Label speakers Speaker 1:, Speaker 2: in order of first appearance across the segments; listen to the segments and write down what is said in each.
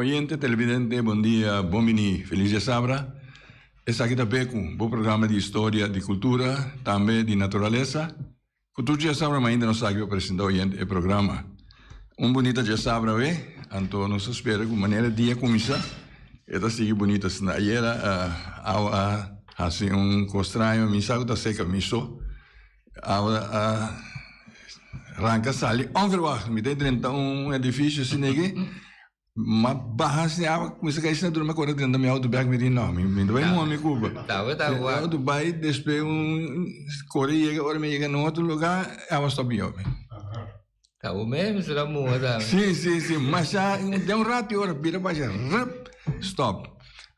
Speaker 1: Oyente, televidente, bon dia, bon bini, felis diasabra. Esaki ta Beku, bo programa di historia, di kultura, tambe di naturalesa. Ku tur diasabra mainta nos aki pa presenta oyente e programa. Un bunita diasabra awe, anto nos ta spera ku manera dia kuminsá e ta sigui bunita asina. Ayera awa a hasi un kos straño, mi sa ku ta seka mi so. Awa a ranka sali onverwacht. Mi ta drenta un edifisio asina aki. Ma baha asina awa kuminsa kai asina duru mi a kore drenta mi auto bek mi di no mi mi ta bai muha mi kuba. Mi auto bai despues un kore yega ora mi yega na un otro lugar awa stop yobe.
Speaker 2: Ta bo mes mester a muha tambe.
Speaker 1: Si si si masha den un rato y ora bira basha rip stop.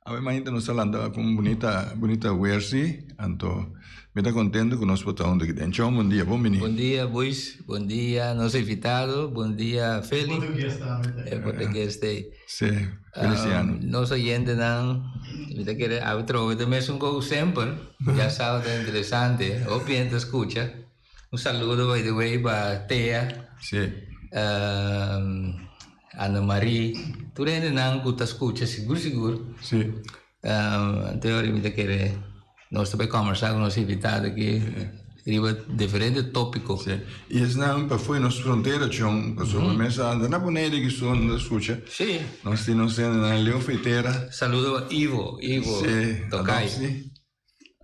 Speaker 1: Awe mainta nos ta lanta ku un bunita bunita weer si anto mi ta kontento ku nos por ta huntu aki den. Chon bon dia bon bini.
Speaker 2: Bon dia Buis, bon dia nos invitado, bon dia Feli.
Speaker 3: Portugues tambe ta.
Speaker 2: E portugues ta ei.
Speaker 1: Si, Feliciano.
Speaker 2: Nos oyentenan mi ta kere awe trobe ta mesun ku semper, ya sa ta interesante, hopi hende ta skucha. Un saludo by the way pa Thea.
Speaker 1: Sí.
Speaker 2: Ana Marie, tur hendenan ku ta skucha sigur sigur.
Speaker 1: Sí.
Speaker 2: Anto ora mi ta kere nos ta bai kòmbersá ku nos invitado aki riba diferente tópiko.
Speaker 1: Sí. I esnan pafó di nos frontera chon, pasobra mes a anda na Bonaire ki son ta skucha.
Speaker 2: Sí.
Speaker 1: Nos tin nos hendenan leu frontera.
Speaker 2: Saludo pa Ivo, Ivo Tokay.
Speaker 1: Sí.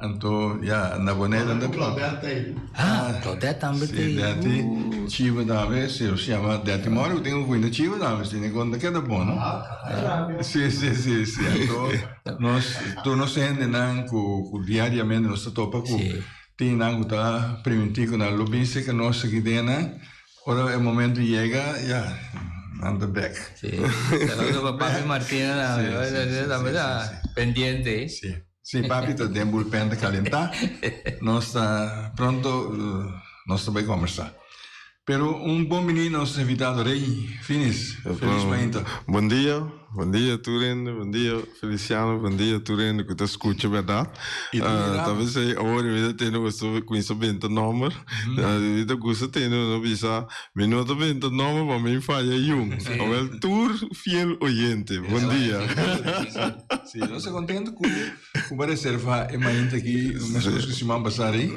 Speaker 1: Anto ya na Bonaire anda
Speaker 3: Ku Claudette ei.
Speaker 2: Ah, Claudette tambe
Speaker 1: Sí,
Speaker 2: te.
Speaker 1: Detty Chivo tambe, si nos yama Detty Mori ku tin ku kuinda Chivo tambe, si ne konta keda bon, no? Sí, sí, sí, sí. Anto nos tur nos hendenan ku ku diariamente nos ta topa ku
Speaker 2: Sí.
Speaker 1: tin nan ku ta primintí ku nan lo bin serka nos aki den nan, ora e momento yega ya nan ta bek.
Speaker 2: Sí. Saludo pa Papi Martina tambe,
Speaker 1: Sí, sí, sí,
Speaker 2: tambe
Speaker 1: sí,
Speaker 2: ta
Speaker 1: sí, sí.
Speaker 2: pendiente.
Speaker 1: Sí. Sí, papi ta den bullpen ta calentá. Nos ta pronto nos ta bai conversá. Pero un bon bini nos invitado Rey Finis. Feliz mainta.
Speaker 4: Bon dia, bon dia tur hende, bon dia Feliciano, bon dia tur hende ku ta skucha bèrdat.
Speaker 1: I ta mira.
Speaker 4: Ta p'esei awor mi ta tende boso kuminsá benta nòmber. Mi ta gusta tende boso bisa mi no ta benta nòmber pa mi faya yun. Awèl tur fiel oyente, bon dia.
Speaker 1: Sí, nos ta contento cu cu bo reserva e mainta aki, mescos cu siman pasa rei,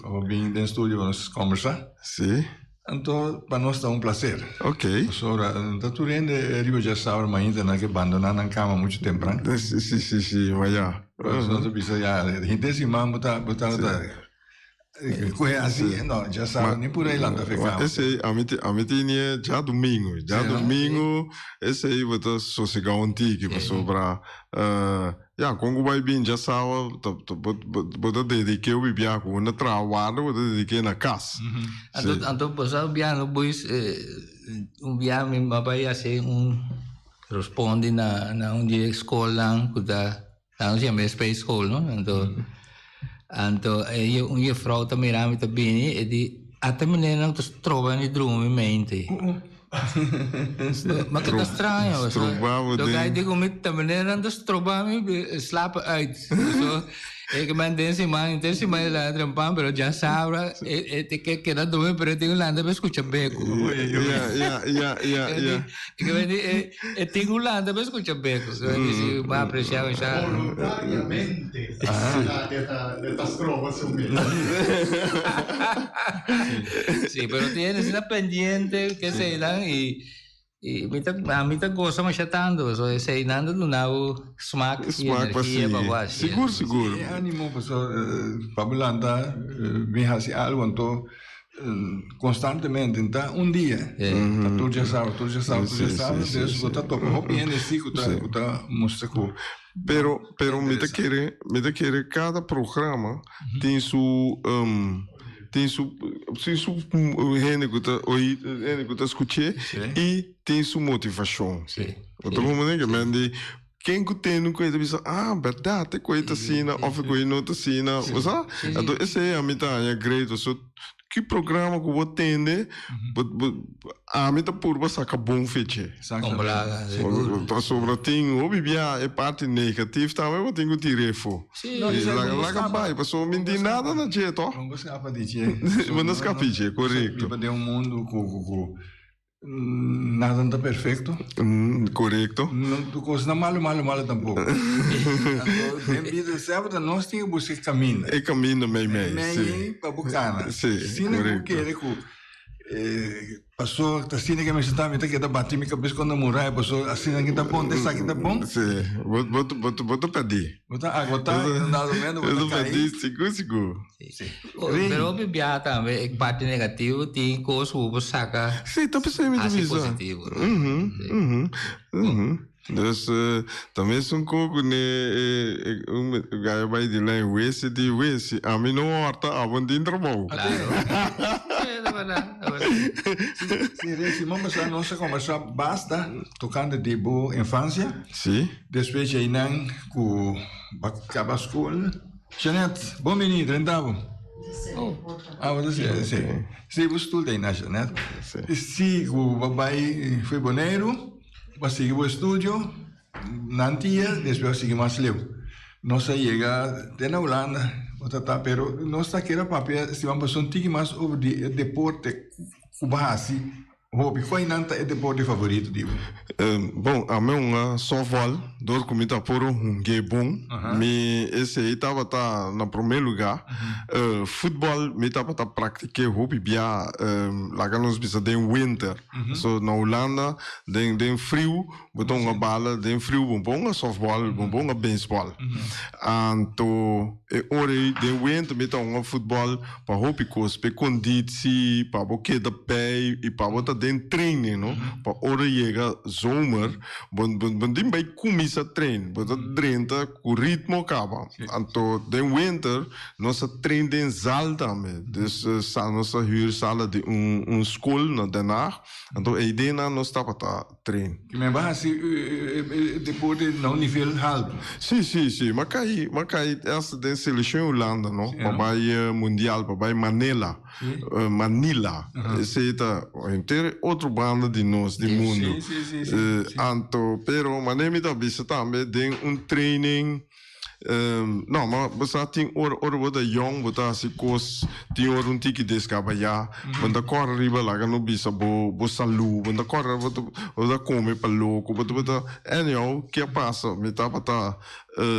Speaker 1: pa bo bin den studio pa nos conversa.
Speaker 4: Sí.
Speaker 1: Anto pa nos ta un placer.
Speaker 4: Ok.
Speaker 1: Pasobra ta tur hende riba djasabra mainta nan ke bandona nan cama mucho tempran.
Speaker 4: Sí, sí, sí, sí, ma ya.
Speaker 1: Nos ta bisa ya, henter siman bo ta bo ta Koe asi, no, djasabra ni pura e lanta fe kama.
Speaker 4: Esei, ami ti, ami tini djadumingu. Djadumingu, esei bo ta sosegá un tiki pasobra, ya, kon ku bai bin djasabra, ta, ta, bo, bo, bo ta dediké hopi biaha ku bo traha warda, bo ta dediké na kas.
Speaker 2: Anto, anto bo sa biaha no boys, un biaha mi a bai hasi un respondi na, na un di e skolnan ku ta. Nan yama e space school, no? Anto, anto e un juffrouw ta mira mi ta bini e di, ata meneer ta stroba mi drumi mente. Ma ke ta straño,
Speaker 4: Stroba bo
Speaker 2: so,
Speaker 4: den.
Speaker 2: digo mi ta meneer ta stroba mi slapen uit. So, e ke men den siman, den siman e lanta trempan, pero djasabra e e te ke keda drumi, pero e tin un lanta pa skucha beku.
Speaker 4: Ya, ya, ya, ya, ya.
Speaker 2: E ke men di e E tin un lanta pa escucha beko. So e dici bo aprecia un sha.
Speaker 3: Voluntariamente e ta e ta stroba su mes.
Speaker 2: Si, pero tin hende asina pendiente ke eseinan y y mi ta ami ta gosa masha tantu pasobra eseinan ta duna bo smak y
Speaker 4: Smak pa
Speaker 2: energia pa
Speaker 4: sigui.
Speaker 2: bo haci.
Speaker 4: Sigur, sigur.
Speaker 1: E animo pasobra pa bo lanta bin haci algo anto Constantemente, nta un dia, ta tur djasabra, tur djasabra, tur djasabra, entonces bo ta topa hopi hende si ku ta ku ta mustra ku
Speaker 4: Pero, pero mi ta kere, mi ta kere kada programa tin su tin su tin su hende ku ta oí, hende ku ta skuch'é i tin su motivashon. Bo ta comprende? Ke men di Ken ku tende un koe ta bisa, ah, bèrdat e koe ta asina òf e koe no ta asina, bo sa? Anto esei ami ta haña great pasobra ki programa ku bo tende, bo bo ami ta purba saka bon feche. Pasobra tin hopi bia e parti negatif tambe bo tin ku tira efo. Laga laga bai pasobra mi no tin nada na dje tòg.
Speaker 1: Bo no skapa di dje.
Speaker 4: Bo no skapa di dje, korekto.
Speaker 1: Biba den un mundu ku ku ku. Nada no ta perfecto.
Speaker 4: Correcto.
Speaker 1: No tur cos no malo malo malo tampoco. Anto den bida semper ta nos tin cu busca e caminda.
Speaker 4: E caminda mei mei,
Speaker 1: si. Mei pa bo cana.
Speaker 4: Si,
Speaker 1: Asina cu bo kere cu paso ta asina cu mi ta mi ta keda bati mi cabes contra muraya paso asina aki ta bon esaki ta bon.
Speaker 4: Si, bo bo bo ta perdi.
Speaker 1: Bo ta agota y un dado momento bo ta cay.
Speaker 4: Bo ta perdi sigur sigur.
Speaker 2: Pero hopi biaha tambe e parti negativo tin cos cu bo por saca
Speaker 4: Sí, ta pesey mi ta
Speaker 2: haci
Speaker 4: bisa.
Speaker 2: positivo.
Speaker 4: Mhm, mhm, mhm. Dus ta mesun co cu ne e un gaya bay di lijn wesi di wesi ami no horta abo no tin trabou.
Speaker 2: Claro. Sí, ta verdad, ta verdad.
Speaker 1: Sí, Rey Simon, pasobra nos a conversa basta tocante di bo infancia.
Speaker 4: Sí.
Speaker 1: Despues djeinan cu bo a caba school. Jeanette, bon bini, drenta bo. Ah, bo ta si, si. Si, bo stoel ta einan, Jeanette.
Speaker 4: Si.
Speaker 1: Si, ku bo bai fo'i Boneiru, bo a sigui bo estudio na Antia, despues bo a sigui mas leu. Nos a yega te na Hulanda, bo ta ta, pero nos ta kere papia, siman pasó un tiki mas over di e deporte ku bo hasi. Hopi, Cuai nan ta e deporte favorito di bo?
Speaker 4: Bon, ami hunga softball dor cu mi ta por hunge bon. Mi esey tabata na prome lugar. Futbol mi tabata practique hopi bia, laga nos bisa den winter. So na Hulanda den den friu bo ta hunga bala, den friu bo por hunga softball, bo por hunga baseball. Anto e ora ey den winter mi ta hunga futbol. Pa hopi kos, p'e konditsi, pa bo keda bij i pa bo ta den training, no? Pa ora yega zomer, bo bo bo tin bai kuminsá train, bo ta drenta ku ritmo kaba. Anto den winter nos a train den zal tambe, dus sa nos a hür sala di un un skol na Den Haag, anto eidennan nos tabata
Speaker 1: Train. Ki men ba hasi deporte na un nivel haltu.
Speaker 4: Si, si, si. M'a kai, m'a kai hasta den seleccion Hulanda, no? Pa bai mundial, pa bai Manila. Manila. Esei ta henter otro banda di nos, di mundu.
Speaker 1: Si, si, si, si.
Speaker 4: Anto, pero manera mi ta bisa tambe den un training. No, ma bo sa tin ora, ora bo ta yong bo ta hasi kos, tin ora un tiki deskabaya, bo no ta kòrda riba laga no bisa bo bo salú, bo no ta kòrda bo ta bo ta kome pa loko, bo ta bo ta anyhow ke a pasa mi tabata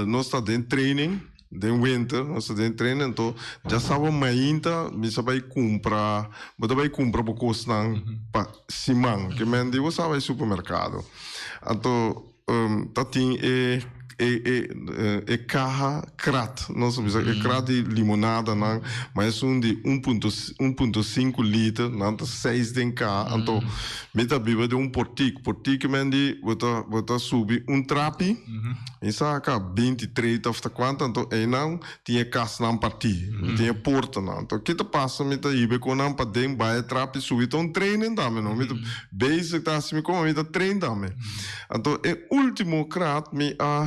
Speaker 4: nos ta den training den winter nos ta den training anto djasaba mainta mi sa bai kumpra bo ta bai kumpra bo kosnan pa siman ke men di bo sa bai supermerkado anto Ta tin e e e e kaha krat, nos a bisa e krat di limonadanan, ma esun di un punto 1.5 liter, nan ta seis den kaha, anto mi ta biba den un portik, portik men di bo ta bo ta subi un trapi, mi sa ka binti, treinta of ta kuantu, anto einan tin e kasnan partí, tin e portanan. Anto ki ta pasa mi ta hiba e konan paden, bai e trapi subi, ta un training tambe no, mi ta bezig ta hasi mi koma, mi ta train tambe. Anto e ultimo krat mi a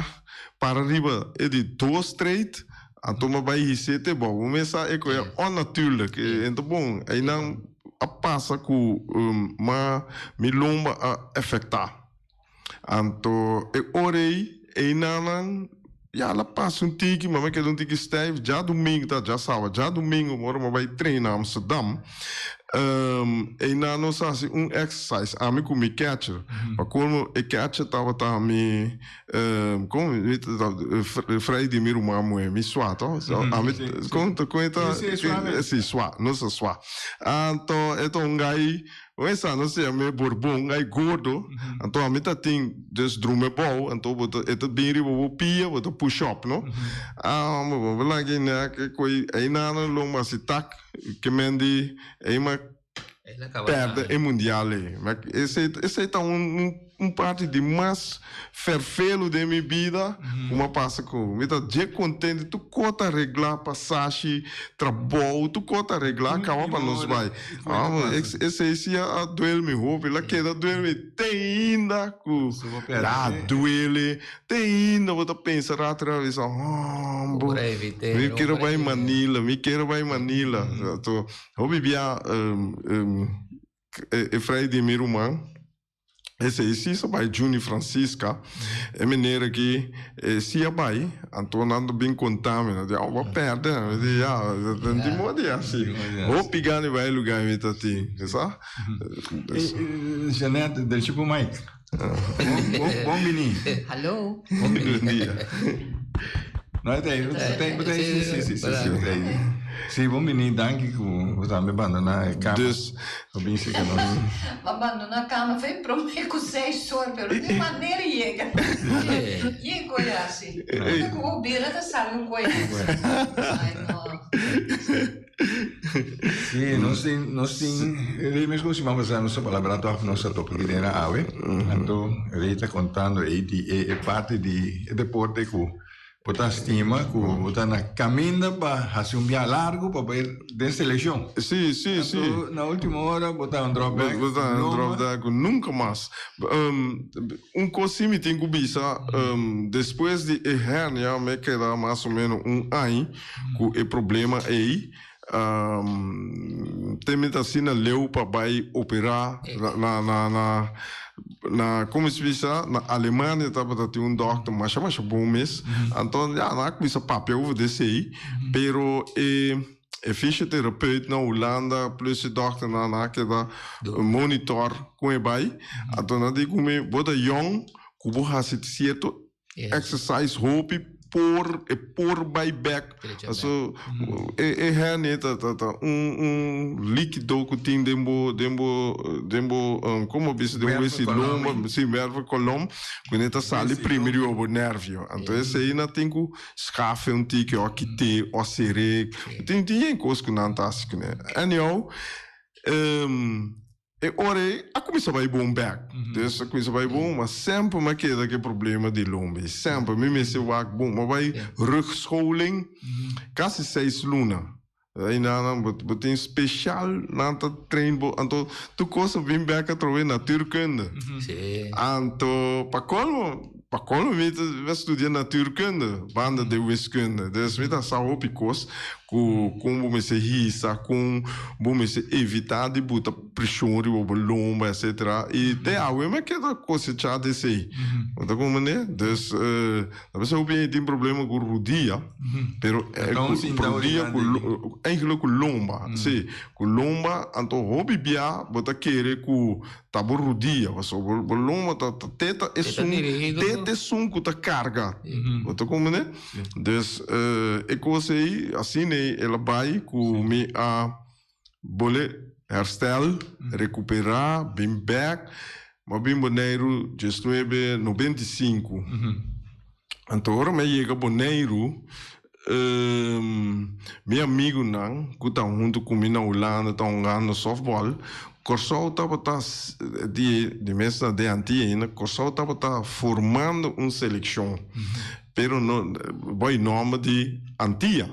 Speaker 4: para riba e di dos straight, anto mi a bai his'é te bou. Bo mes sa e koe onnatuurlijk, e ta bon. Einan a pasa ku ma mi lomba a efektá. Anto e ora ei, einanan ya la pasa un tiki, mama keda un tiki stijf. Djadumingu, ta djasaba, djadumingu ora mi a bai train na Amsterdam, einan nos a hasi un exercise, ami ku mi catcher. Pa colmo e catcher tabata mi, kon mi ta vrij di mi ruman muhé, mi swa to? Ami, kon ta kon e ta? Si, swa, nos a swa. Anto e ta un gai. Wesa nos ta yam'é borbon, ai gordo, anto ami ta tin dus drum'é bou, anto bo ta e ta bin riba bo pia, bo ta push up no. Ah homber bo bo laga e nek e koe einan nan lo masi tak ke men di ei ma perde e mundial ei. Ma esei esei ta un Un parti di mas ferfelu den mi bida ku mi a pasa ku mi ta dje kontento tur kos ta reglá pasashi trabou tur kos ta reglá kaba pa nos bai esei si a duel mi hopi la keda duel mi te ainda ku a duele te ainda bo ta pensa rato rato bisa hombo mi kere bai Manila mi kere bai Manila hopi bia e frei di mi ruman. Esei si sa bai Juni Francisca, e meneer aki si a bai, anto nan ta bin konta mi, nan di, oh, bo a pèrdè, mi di, ya, di modo ya si, hopi gana di bai e lugá mi ta tin, bo sa?
Speaker 1: Jeanette, drechi ku Mike. Bon bini.
Speaker 5: Hallo.
Speaker 1: Bon dia. No, e ta ei, e ta ei, e ta ei, si, si, si, si, si, e ta ei. Si, bon bini, danki ku bo tambe bandoná e kama.
Speaker 4: Dus.
Speaker 1: Bo bin sika nos.
Speaker 5: Bo a bandoná kama fe promé ku seis or, pero di manera yega. Yega koe hasi. Unda ku bo bira ta sali un koe hasi. Ai no.
Speaker 1: Sí, nos tin, nos tin, Rey mes como siman pasá nos a palabrá tòg nos a topa aki den awe. Anto Rey ta kontando ei di e e parti di e deporte ku bo ta stima ku bo ta na kaminda pa hasi un biaha largu pa bai den selekshon.
Speaker 4: Sí, sí, sí.
Speaker 1: Anto na último ora bo ta un drop back.
Speaker 4: Bo ta un drop back nunka mas. Un kos sí mi tin ku bisa, despues di e hernia mi a keda mas o meno un aña ku e problema ei. Te mi ta asina leu pa bai operá na na na na komo si bisa na Alemania tabata tin un dòkter masha masha bon mes anto ya nan a kuminsá papia over di esei pero e e fisioterapeut na Hulanda plus e dòkternan nan a keda monitor kon e bai anto nan di ku mi bo ta yòn ku bo hasi sierto Exercise hopi por e por bai bek. Paso e e hernia ta ta ta un un likido ku tin den bo den bo den bo komo bisa den bo wesi lomba si wervelkolom ku ne ta sali primi riba bo nervio. Anto esei nan tin ku schafe un tiki o kite o sere tin tin yen kos ku nan ta hasi kuné. Anyhow E ora ei a kuminsá bai bon bèk. Dus a kuminsá bai bon, ma semper mi a keda ku e problema di lomba ei. Semper mi mester wak bon. Mi a bai rugscholing kasi seis luna. Einan nan bo tin speshal nan ta train bo. Anto tur kos a bin bèk atrobe natuurkunde. Anto pa kolmo, pa kolmo mi ta studia natuurkunde banda di wiskunde. Dus mi ta sa hopi kos. Ku kon bo mester hisa, kon bo mester evitá di buta preshon riba bo lomba, etcetera. I te awe mi a keda kosechá di esei. Bo ta komprendé? Dus, ta bisa hopi hende tin problema ku rudia, pero ku rudia ku eigenlijk ku lomba, si, ku lomba, anto hopi bia bo ta kere ku Ta bo rudia, pasobra bo lomba ta te ta esun, te ta esun ku ta karga. Bo ta komprendé? Dus e kos ei, asina ei el a bai ku mi a bole herstel, rekuperá, bin bèk. Mi a bin Boneiru diesnuebe 95. Anto ora mi a yega Boneiru, mi amigunan ku ta huntu ku mi na Hulanda ta hungando softball, Kòrsou tabata di di mes na den Antia ainda, Kòrsou tabata formando un selekshon, pero no bai nòmber di Antia,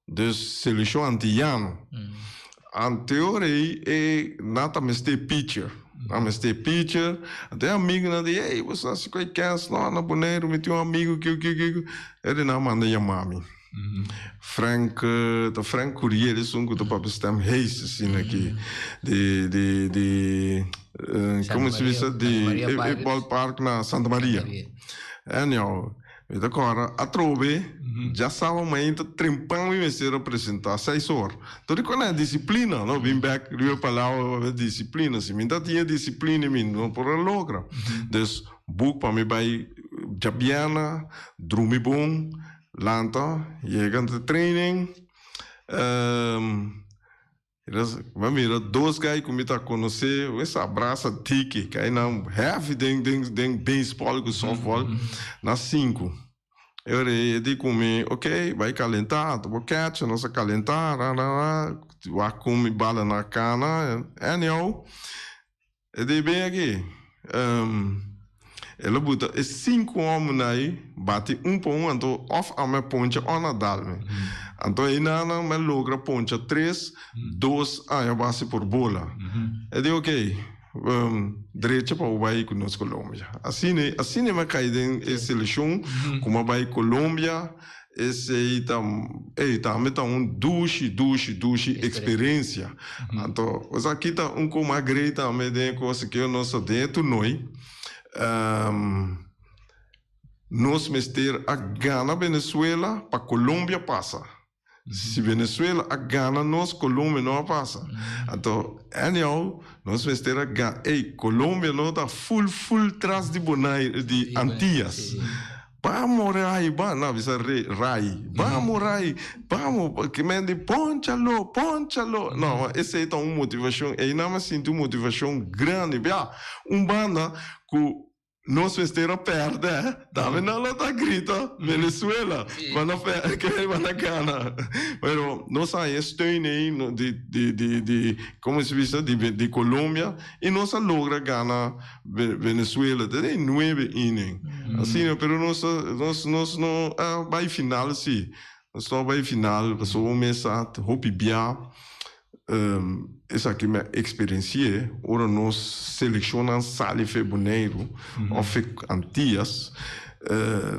Speaker 4: dus selekshon antiano. Anteor ei e nan ta mester pitcher, nan mester pitcher, anto e amigunan di ey bo sa si ku e kens no na Boneiru mi tin un amigu kiu kiu kiu e di nan manda yama mi. Frank ta Frank Curiel esun ku ta papia stem hees asina aki di di di komo si bisa di e ballpark na Santa Maria. Anyhow Mi ta kòrda atrobe djasaba mainta trempan mi mester a presentá seis or. Tur di kuné disiplina no bin bèk riba e palabra papia disiplina. Si mi ta tin e disiplina mi no por a logra. Dus buk pa mi bai djabièrnè drumi bon lanta yega na training. Mi a mira dos guy ku mi ta konosé, wes a brasa tiki, kai nan heavy den den den baseball ku softball, na sinku. E ora ei e di ku mi, ok, bai kalentá, anto bo catch, nos a kalentá, ra ra ra, wak ku mi bala na kana, anyhow. E di bin aki, el a buta e sinku hòmbernan ei bati un pa un, anto òf ami a poncha òf nan a dal mi. Anto einan mi a logra poncha tres, dos aña base por bola. E di, ok, Drecha pa bo bai ku nos Colombia. Asina, asina mi a kai den e selekshon ku mi a bai Colombia. Esei ta, ey, tambe ta un dushi, dushi, dushi eksperensia. Anto, bo sa ki ta un kos mas grei tambe den e kos ku nos ta den e toernooi. Nos mester a gana Venezuela pa Colombia pasa. Si Venezuela a gana nos, Colombia no a pasa. Anto, anyhow, nos mester a gana. Ey, Colombia no ta full, full tras di Bonaire, di Antillas. Bamo Rai, ba, no, bisa re, Rai. Bamo Rai, bamo, ke men di ponchalo, ponchalo. No, ma esey ta un motivacion, ey nan a sinti un motivacion grandi. Bia, un banda cu Nos mester a pèrdè, tambe nan lo ta grita Venezuela, van a pèrdè, ke van a gana. Pero nos a haña e steun ei di di di di komo se bisa di di Colombia i nos a logra gana Venezuela den e nuebe inning. Asina, pero nos a nos nos no a bai final si, nos no a bai final pasobra un mes a hopi bia. Esaki mi a eksperensi'é ora nos selekshonnan sali fe Boneiru òf fe Antias,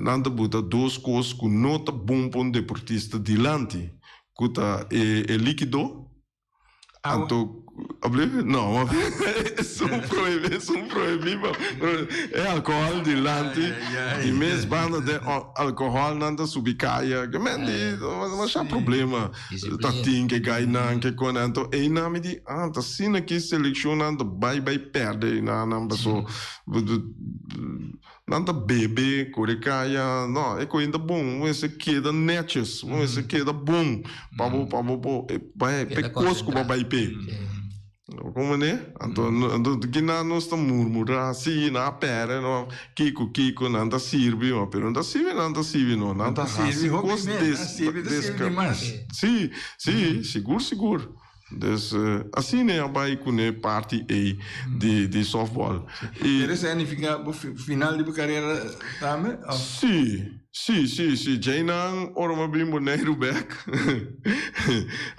Speaker 4: nan ta buta dos kos ku no ta bon pa un deportista dilanti, ku ta e líkido, anto no, esun prohibí, esun prohibí pa e alkohòl dilanti, di mes banda den alkohòl nan ta subi kaya, ke men di masha problema. Ta tin ke gainan ke kone anto einan mi di ah ta asina ki selekshonnan ta bai bai pèrdè einan nan paso nan ta bebe kore kaya no e koin ta bon bo mester keda nètjes bo mester keda bon pa bo pa bo por bai p'e kos ku bo a bai p'e. Como ne? Anto, anto kina nos ta murmura, si, nan a perde, no, kiko, kiko, nan ta sirbi, ma, pero no ta sirbi, nan ta sirbi, no, nan ta hasi kos des, des, si, si, sigur, sigur. Dus, asina e a bai cune parti ei di, di softball. I.
Speaker 1: Pero esei a nifica bo final di bo carera tambe, of?
Speaker 4: Si. Sí, sí, sí. Djeinan ora m'a bin Boneiru bek,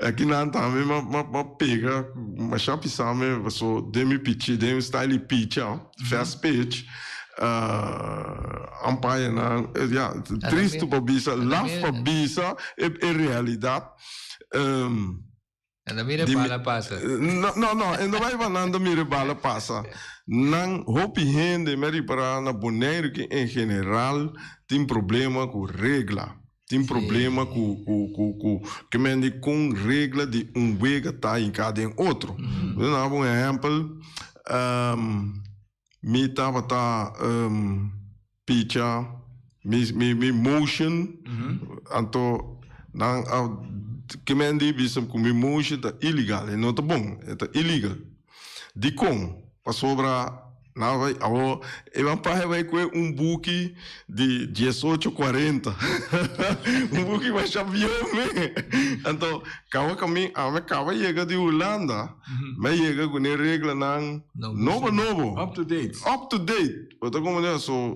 Speaker 4: aki nan tambe m'a, m'a, m'a pega masha pisa mi paso den mi pichi, den mi style di picha, fast pitch, umpire-nan, ya, tristu pa bisa, laf pa bisa e, e realidat.
Speaker 2: Nan ta mira e bala pasa.
Speaker 4: No, no, no, e no bai pa nan ta mira e bala pasa. Nan hopi hende mi a ripara na Boneiru ki en general tin problema ku regla. Tin problema ku ku ku ku ke men di kon regla di un wega ta hinká den otro. Mi ta daba un ehèmpel, mi tabata picha mi mi mi motion anto nan a kimen di bisa ku mi motion ta illegal e no ta bon e ta illegal dikon pasobra nan a bai awo e ban pahe bai kue un buki di diesocho kuarenta un buki masha bieu me anto kawa kamin ami kaba yega di Hulanda mi a yega ku ne reglanan nobo nobo
Speaker 1: up to date
Speaker 4: up to date. Bo ta comprende? So,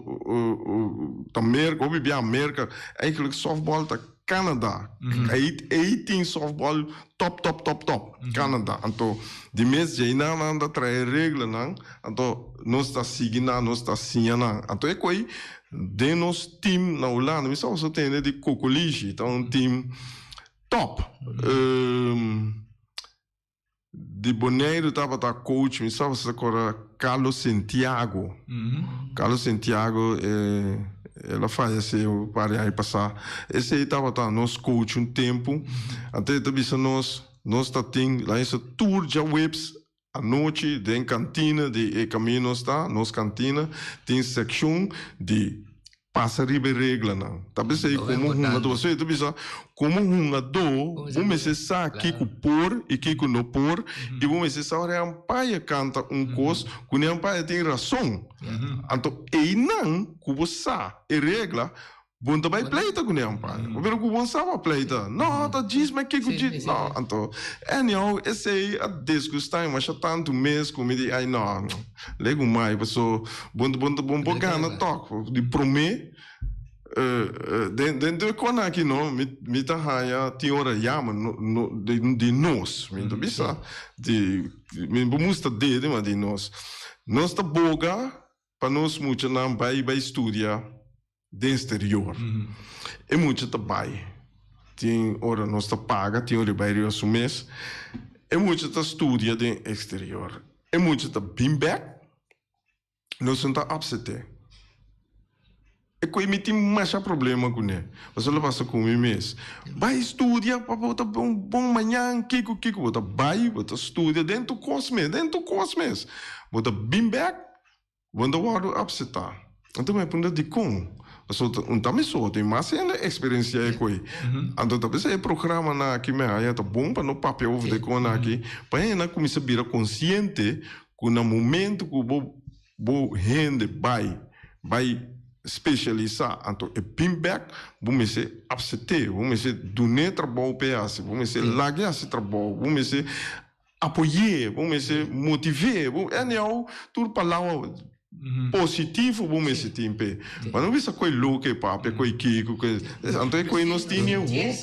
Speaker 4: ta Merca, hopi bia Merca. Eigenlijk softball ta Canada. Ei, ei tin softball top, top, top, top. Canada. Anto, di mes djei nan nan ta trae reglanan, anto nos ta sigui nan, nos ta siña nan. Anto e koe den nos team na Hulanda, mi sa boso tende di Kokolishi, ta un team top. Di Boneiru tabata coach, mi sa sa kora Carlos Santiago. Carlos Santiago el a fayesé un par di aña pasá. Esei tabata nos coach un tempu. Anto e ta bisa nos, nos ta tin la hesa tur djaweps anochi den kantina di e kaminda nos ta, nos kantina, tin sekshon di Pasa riba e reglanan. Ta p'esei komo hungadó, pasobra e ta bisa, komo hungadó bo mester sa kiko por i kiko no por, i bo mester sa ora e ampaya kanta un kos ku ni ampaya tin rason. Anto einan ku bo sa e regla, bo no ta bai pleita ku ni ampaya. Pero ku bo no sa pa pleita, no, ta djis me kiko djis, no. Anto, anyhow, esei a disgustá mi masha tantu mes ku mi di, ai no. Legu mai paso bon bon bon por gana tok di prome. Den den e kona aki no mi mi ta haña tin ora yama no no di di nos mi ta bisa di mi bo musta dede ma di nos nos ta boga pa nos muchanan bai bai studia den exterior e mucha ta bai tin ora nos ta paga tin ora e bai riba su mes e mucha ta studia den exterior e mucha ta bin bek. Nos no ta apsete. E koe mi tin masha problema kuné. Pasobra lo pasa ku mi mes. Bai studia pa bo ta un bon mañan, kiko kiko. Bo ta bai, bo ta studia den tur kos mes, den tur kos mes. Bo ta bin bèk, bo no ta wòrdu apsetá. Anto mi a puntra dikon? Pasobra un ta mi so, tin mas hende eksperensiá e koe. Anto ta bisa e programanan aki mi haña ta bon pa no papia over di e konan aki, pa hende kuminsá bira konsiente Ku na momento ku bo bo hende bai bai spesialisá anto e bin bèk, bo mester apset'é, bo mester dun'é trabou p'e hasi, bo mester lag'é hasi trabou, bo mester apoy'é, bo mester motiv'é, bo anyhow tur palabra positivo bo mester tin p'e. Ma no bisa koe loke e papia, koe kiko, koe anto e koe nos tin e hopi.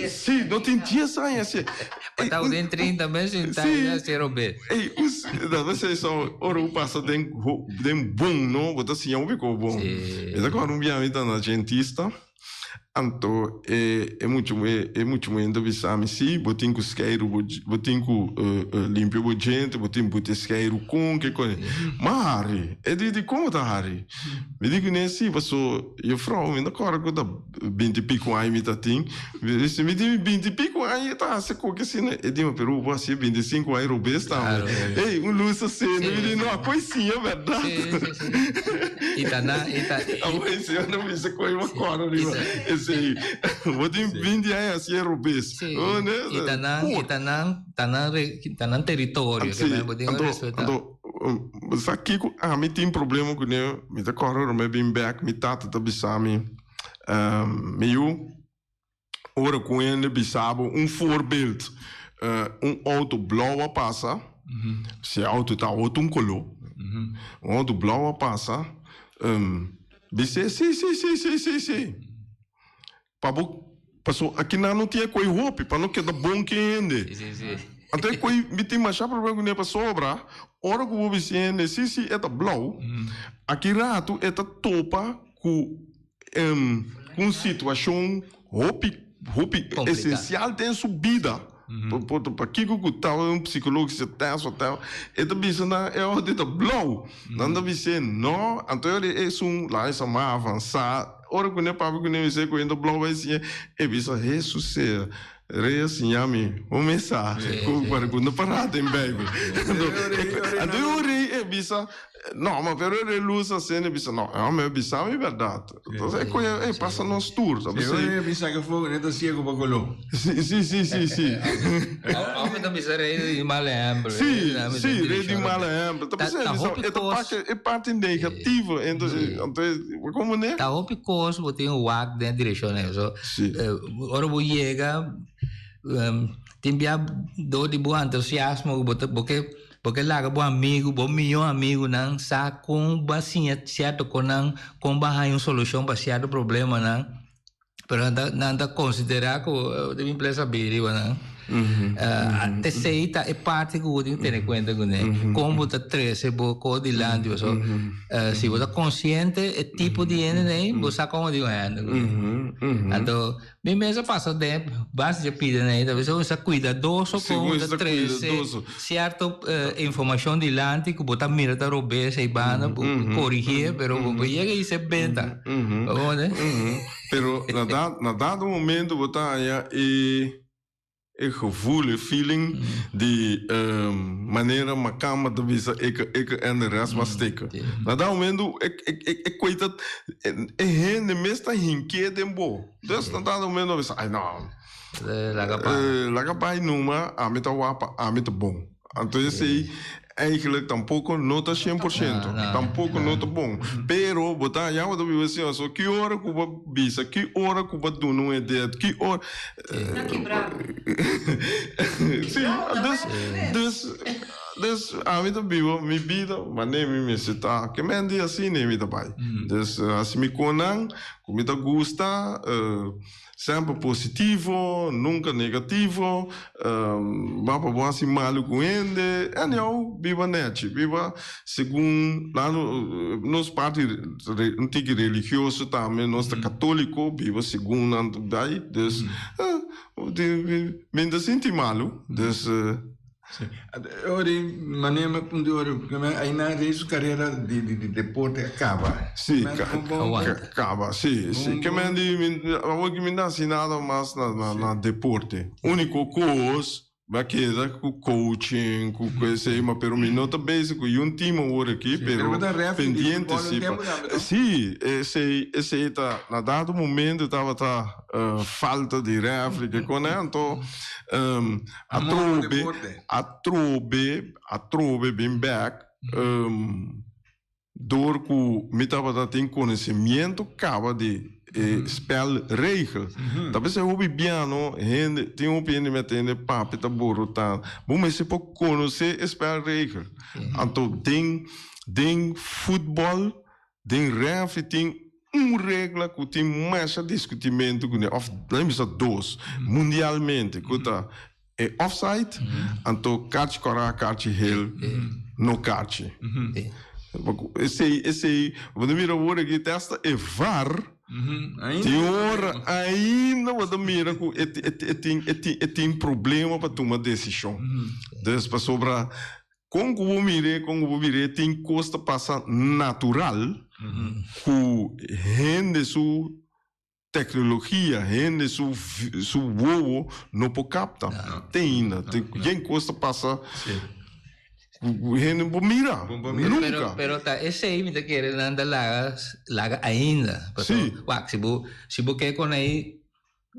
Speaker 4: Sí, no tin dies aña así.
Speaker 2: Pa ta den 30 mes en ta ya cero be.
Speaker 4: Ey, us, da vez so ora u pasa den den bon, no? Bo ta siña hopi ko bon. Mi ta kòrda un bia mi ta na dentista, anto e e mucha muhé e mucha muhé ta bisa mi, si, bo tin ku skeiru bo bo tin ku limpia bo djente, bo tin buti skeiru kon ke kon. Ma hari, e di di kon bo ta hari? Mi di kuné, si, paso juffrouw mi ta kòrda ku ta binti pico aña mi ta tin, si mi tin binti pico aña e ta hasi koke asina, e di mi pero bo hasi 25 aña robes tambe, ey un lus asina, mi di no a koe siña berdad, a koe siña no bisa koe bo kòrda riba esei, bo tin 20 aña hasi e robes,
Speaker 2: I ta nan, i ta nan, ta nan, ta nan teritorio, bo tin ku respetá.
Speaker 4: Anto, sa kiko ami tin problema kuné, mi ta kòrda ora mi a bin bèk mi tata ta bisa mi, Mi yu, ora ku hende bisa bo un voorbeeld, un outo blou a pasa, si e outo ta otro un koló, un outo blou a pasa, bis'é si, si, si, si, si, si. Pa bo, paso akinan no tin e koi hopi pa no keda bon ku e hende. Anto e koi mi tin masha problema kuné pasobra ora ku bo bisa e hende si, si e ta blou, aki ratu e ta topa ku un situacion hopi hopi esencial den su bida pakiko ku ta un psicologische test of whatever e ta bisa nan e odi ta blou nan ta bis'é no anto e ora esun la esa mas avansa ora ku ne papia ku ne bis'é ku e ta blou bai siña e bisa Hesus sea Rei a siña mi un mesa ku para ku no para den Bijbel. Anto e un rei e bisa, no, ma pero e rei lus asina e bisa, no, e hòmber a bisa mi bèrdat. Entonces e koe e pasa nos tur.
Speaker 1: Si e rei a bisa ke fogo ne ta siego pa koló.
Speaker 4: Si, si, si, si, si.
Speaker 2: Hòmber ta bisa rei di mal ehèmpel.
Speaker 4: Si, si, rei di mal ehèmpel. Ta bisa e bisa e ta pake e parti negativo. Anto komo ne?
Speaker 2: Ta hopi kos bo tin wak den e direkshon ei. So, Ora bo yega, tin bia dor di bo entusiasmo ku bo ta bo ke bo ke laga bo amigu, bo mihó amigunan sa kon bo a siña sierto kosnan, kon bo a haña un solushon pa sierto problemanan, pero nan ta nan ta konsiderá ku bo ta bin plesa biri riba nan. Esei ta e parti ku bo tin ku tene kuenta kuné, kon bo ta trese bo kos dilanti paso si bo ta konsiente e tipo di hende ei bo sa komo di un hende kuné. Anto mi mes a pasa den basta dje pida nei ta bisa bo sa kuidadoso kon bo ta trese sierto informashon dilanti ku bo ta mira ta robes ei banda bo korigié pero bo por yega i se benta.
Speaker 4: Pero na dado momento bo ta haña e E gevoel, e feeling di manera makamba ta bisa eke, eke en de rest mas teke. Na dat momento e koe ta, e hende mes ta hinké den bo. Dus na dat momento bo bisa, ai no, laga bai numa, ami ta wapa, ami ta bon. Anto esei eigenlijk tampoco no ta 100%, tampoco no ta bon. Pero bo ta haña bo ta biba asina, so ki ora ku bo bisa, ki ora ku bo duna un idea, ki ora.
Speaker 5: Na kibrá.
Speaker 4: Sí, dus, dus. Dus ami ta biba mi bida manera mi mester ta. Ke men di asina mi ta bai. Dus hasi mi konan ku mi ta gusta, semper positivo, nunka negativo, ba pa bo hasi malu ku hende. Anyhow, biba nechi, biba segun nos parti un tiki religioso tambe, nos ta katoliko, biba segun nan ta bai. Dus mi ta sinti malu. Dus.
Speaker 1: Sí. Ora manera mi punto ora aina rei su carera di di di deporte a caba.
Speaker 4: Sí, caba, sí, sí. Ke men di awor ki mi no hasi nada mas na na na deporte. Unico cos mi a keda cu coaching cu esey ma pero mi no ta bezig cu yun team awor aki pero pendiente si pa sí esey esey ta na dado momento tabata falta di refri ke con anto Atrobe, atrobe, atrobe bin bek door ku mi tabata tin konosemiento kaba di e spelregel. Ta p'esei hopi biano hende, tin hopi hende mi a tende papia ta borotá. Bo mester por konosé e spelregel. Anto den den futbòl Den refi tin un regla ku tin masha diskutimentu kuné, òf laat mi bisa dos, mundialmente, ku ta e offside, anto karchi kòrá, karchi hel, no karchi. Esei, esei, bo ta mira awor aki te asta e var, tin ora ainda bo ta mira ku e tin, e tin, e tin problema pa tuma desishon. Dus pasobra Kon ku bo mir'é, kon ku bo bir'é, tin kos ta pasa natural ku hende su teknologia, hende su su wowo no por kapta te ainda. Yen kos ta pasa ku hende no por mira nunka.
Speaker 2: Pero ta esei mi ta kere nan ta laga laga ainda. Pasobra wak si bo si bo ke kon ei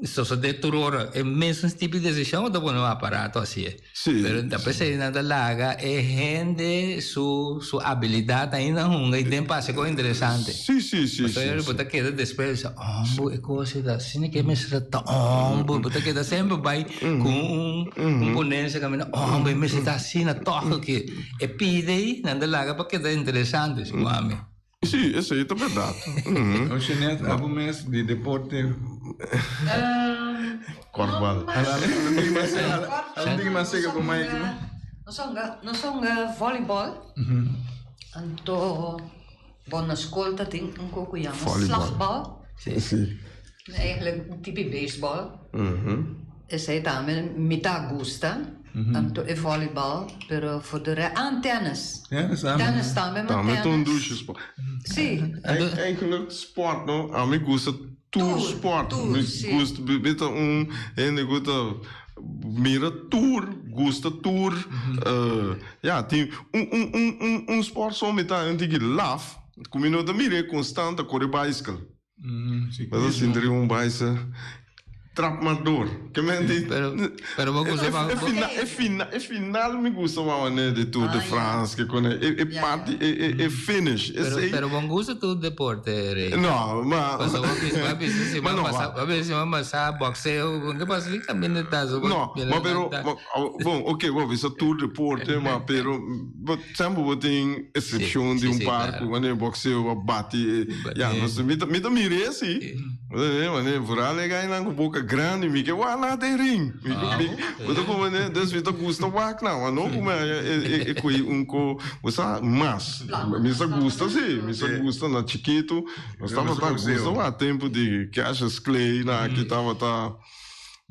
Speaker 2: Sosodé tur ora e mesun tipo di desishon bo ta pone un aparato hasié.
Speaker 4: Sí.
Speaker 2: Pero ta p'esei nan ta laga e hende su su abilidat ainda hunga i den pasa e kos interesante.
Speaker 4: Sí, sí, sí,
Speaker 2: Pasobra
Speaker 4: sí,
Speaker 2: bo
Speaker 4: sí.
Speaker 2: ta keda despues bisa, Ombo e kos ei ta asina ke mester ta ombo. Bo ta keda semper bai ku un un ponensia kaminda, Ombo e mester ta asina tòg ke e pide ei nan ta laga pa keda interesante, segun ami.
Speaker 4: Sí, esei ta bèrdat.
Speaker 1: No, Jeanette, abo mes di deporte.
Speaker 4: Korfbal.
Speaker 1: Algun tiki mas sega pa Mike, no?
Speaker 5: Nos a hunga, nos a hunga volleyball. Anto, bon, na skol ta tin un kos ku yama slagbal.
Speaker 4: Sí.
Speaker 5: Eigenlijk un tipi beisbòl. Esei tambe mi ta gusta, anto e volleybal, pero for de re, ah, tennis.
Speaker 1: Tennis tambe.
Speaker 5: Tennis tambe, ma
Speaker 4: Tambe ta un
Speaker 5: tennis.
Speaker 4: dushi sport.
Speaker 5: Sí.
Speaker 4: Eigenlijk sport no, ami gusta tur
Speaker 5: Tur,
Speaker 4: sport.
Speaker 5: tur,
Speaker 4: Mi
Speaker 5: sí.
Speaker 4: gusta, mi ta un hende ku ta mira tur, gusta tur. Ya, tin un un un un un sport so mi ta un tiki laf, ku mi no ta mira e konstant ta kore baiskel. Bo ta sinti riba un baisa trap mas dor. Ke men di.
Speaker 2: Pero, pero bo gusta pa.
Speaker 4: E final, e final, e final mi gusta wou wanneer di Tour de France ke kone e e parti e e e finish.
Speaker 2: Pero, pero bo gusta tur deporte, Rey.
Speaker 4: No, ma.
Speaker 2: Paso bo bisa, bo bisa si bo pasa, bo bisa si bo pasa boxeo, con ke pasa si caminda ta so.
Speaker 4: No, ma pero, bon, oké, bo bisa tur deporte, ma pero. Bo semper bo tin excepcion di un par cu wanneer boxeo a bati ya no se mi ta mi ta mira esi wanneer vooral e gainan cu boca grandi mi ke wak nan den ring mi bo ta comprende dus mi ta gusta wak nan ma no cu mi haya e coy un co bo sa mas mi sa gusta si mi sa gusta na chikito nos tabata gusta wak tempo di Cassius Clay nan aki tabata.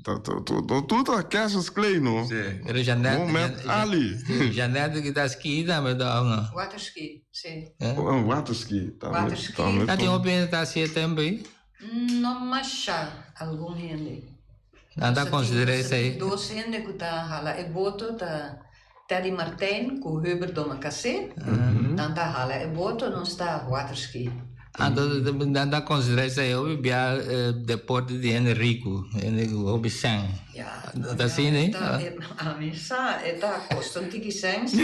Speaker 4: Tur ta Cassius Clay no.
Speaker 2: Pero Jeanette,
Speaker 4: Mohamed Ali.
Speaker 2: Jeanette ki ta ski tambe toch no?
Speaker 5: Water ski, si.
Speaker 4: Oh, water ski.
Speaker 5: Water ski.
Speaker 2: Ta tin hopi hende ta haci e tempo ei?
Speaker 5: No masha, algun hende.
Speaker 2: Nan ta considera esei?
Speaker 5: Dos hende cu ta hala e boto ta Teddy Martijn cu Hubert Domacassé. Nan ta hala e boto, nos ta water ski.
Speaker 2: Anto nan ta considera esei hopi bia deporte di hende ricu, hende cu hopi sèn.
Speaker 5: Ja,
Speaker 2: Ta asina ei?
Speaker 5: Ami sa, e ta kosta un tiki sèn si.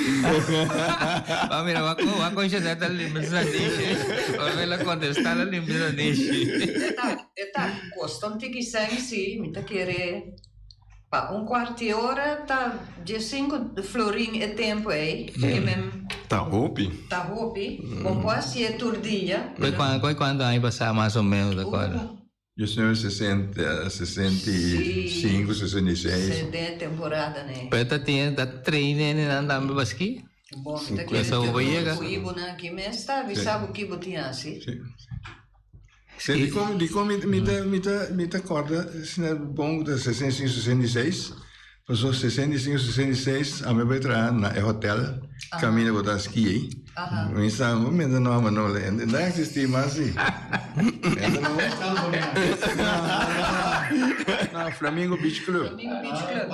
Speaker 2: Ba mira, wak wak con Jeanette ta limpia su nanishi. Ora el a contesta el a limpia su nanishi.
Speaker 5: E ta kosta un tiki sèn si, mi ta kere. Pa un cuarti ora ta diescinco florin e tempo ey, ke men.
Speaker 4: Ta hopi.
Speaker 5: Ta hopi. Bo por hacié tur dia.
Speaker 2: Koe cuanto aña pasá mas o menos ta acorda?
Speaker 1: Diesnuebe sesenta, sesenta i sinku, sesenta i seis.
Speaker 5: Si, den e temporada ne.
Speaker 2: Pero ta tin, ta train hendenan tambe pa ski?
Speaker 5: Bo, mi ta kere
Speaker 2: Eso bo yega.
Speaker 5: Ku ibonan aki mes ta avisa bo ki bo tin hasi.
Speaker 1: Si. Si, dikon, dikon mi, mi ta, mi ta, mi ta kòrda asina bon ku ta 65, 66, pasobra 65, 66 ami a bai traha na e hotèl kaminda ku ta ski ei. Mi sa un momento no Manolo, e no a eksistí mas si. No, Flamingo Beach Club.
Speaker 5: Flamingo Beach Club.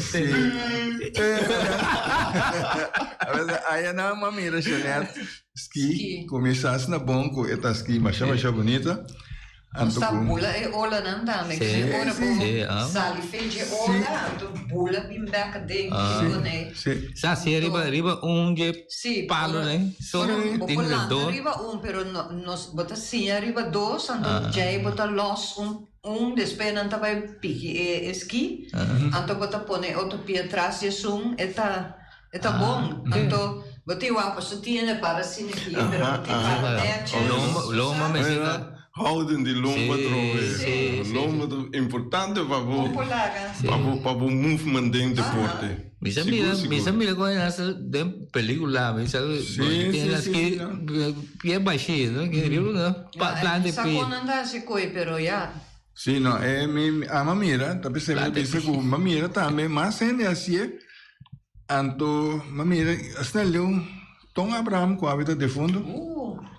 Speaker 1: Si. Aya nan a mira Jeanette. Ski, kuminsá asina bon ku e ta ski masha masha bunita.
Speaker 5: Nos ta bula e olanan tambe, ku si ora bo sali fen dje ola, anto bula bin bek aden ku ne.
Speaker 2: Sa si riba riba un dje palo ne, so
Speaker 5: bo por lanta riba un, pero nos bo ta siña riba dos, anto djei bo ta los un un, despues nan ta bai piki e ski, anto bo ta pone e otro pia tras di esun, e ta. E ta bon. Anto bo tin wak paso tiene para asina aki, pero bo tin para netjes.
Speaker 2: Lomba, lomba mester ta.
Speaker 4: Houden di lomba trobe. Lomba ta importante pa bo, pa bo, pa bo movement den deporte.
Speaker 2: Mi sa mira, mi sa mira con hasta den pelicula, mi sa tiene las que pie bashí, no? Que riba no, pa plan de
Speaker 5: pie. Sa con nan ta haci coi, pero ya.
Speaker 1: Sí, no, e mi ama mira, ta pesey mi ta bisa cu mi mira tambe mas hende hacié. Anto m'a mira asina leu Ton Abraham ku abi ta defuntu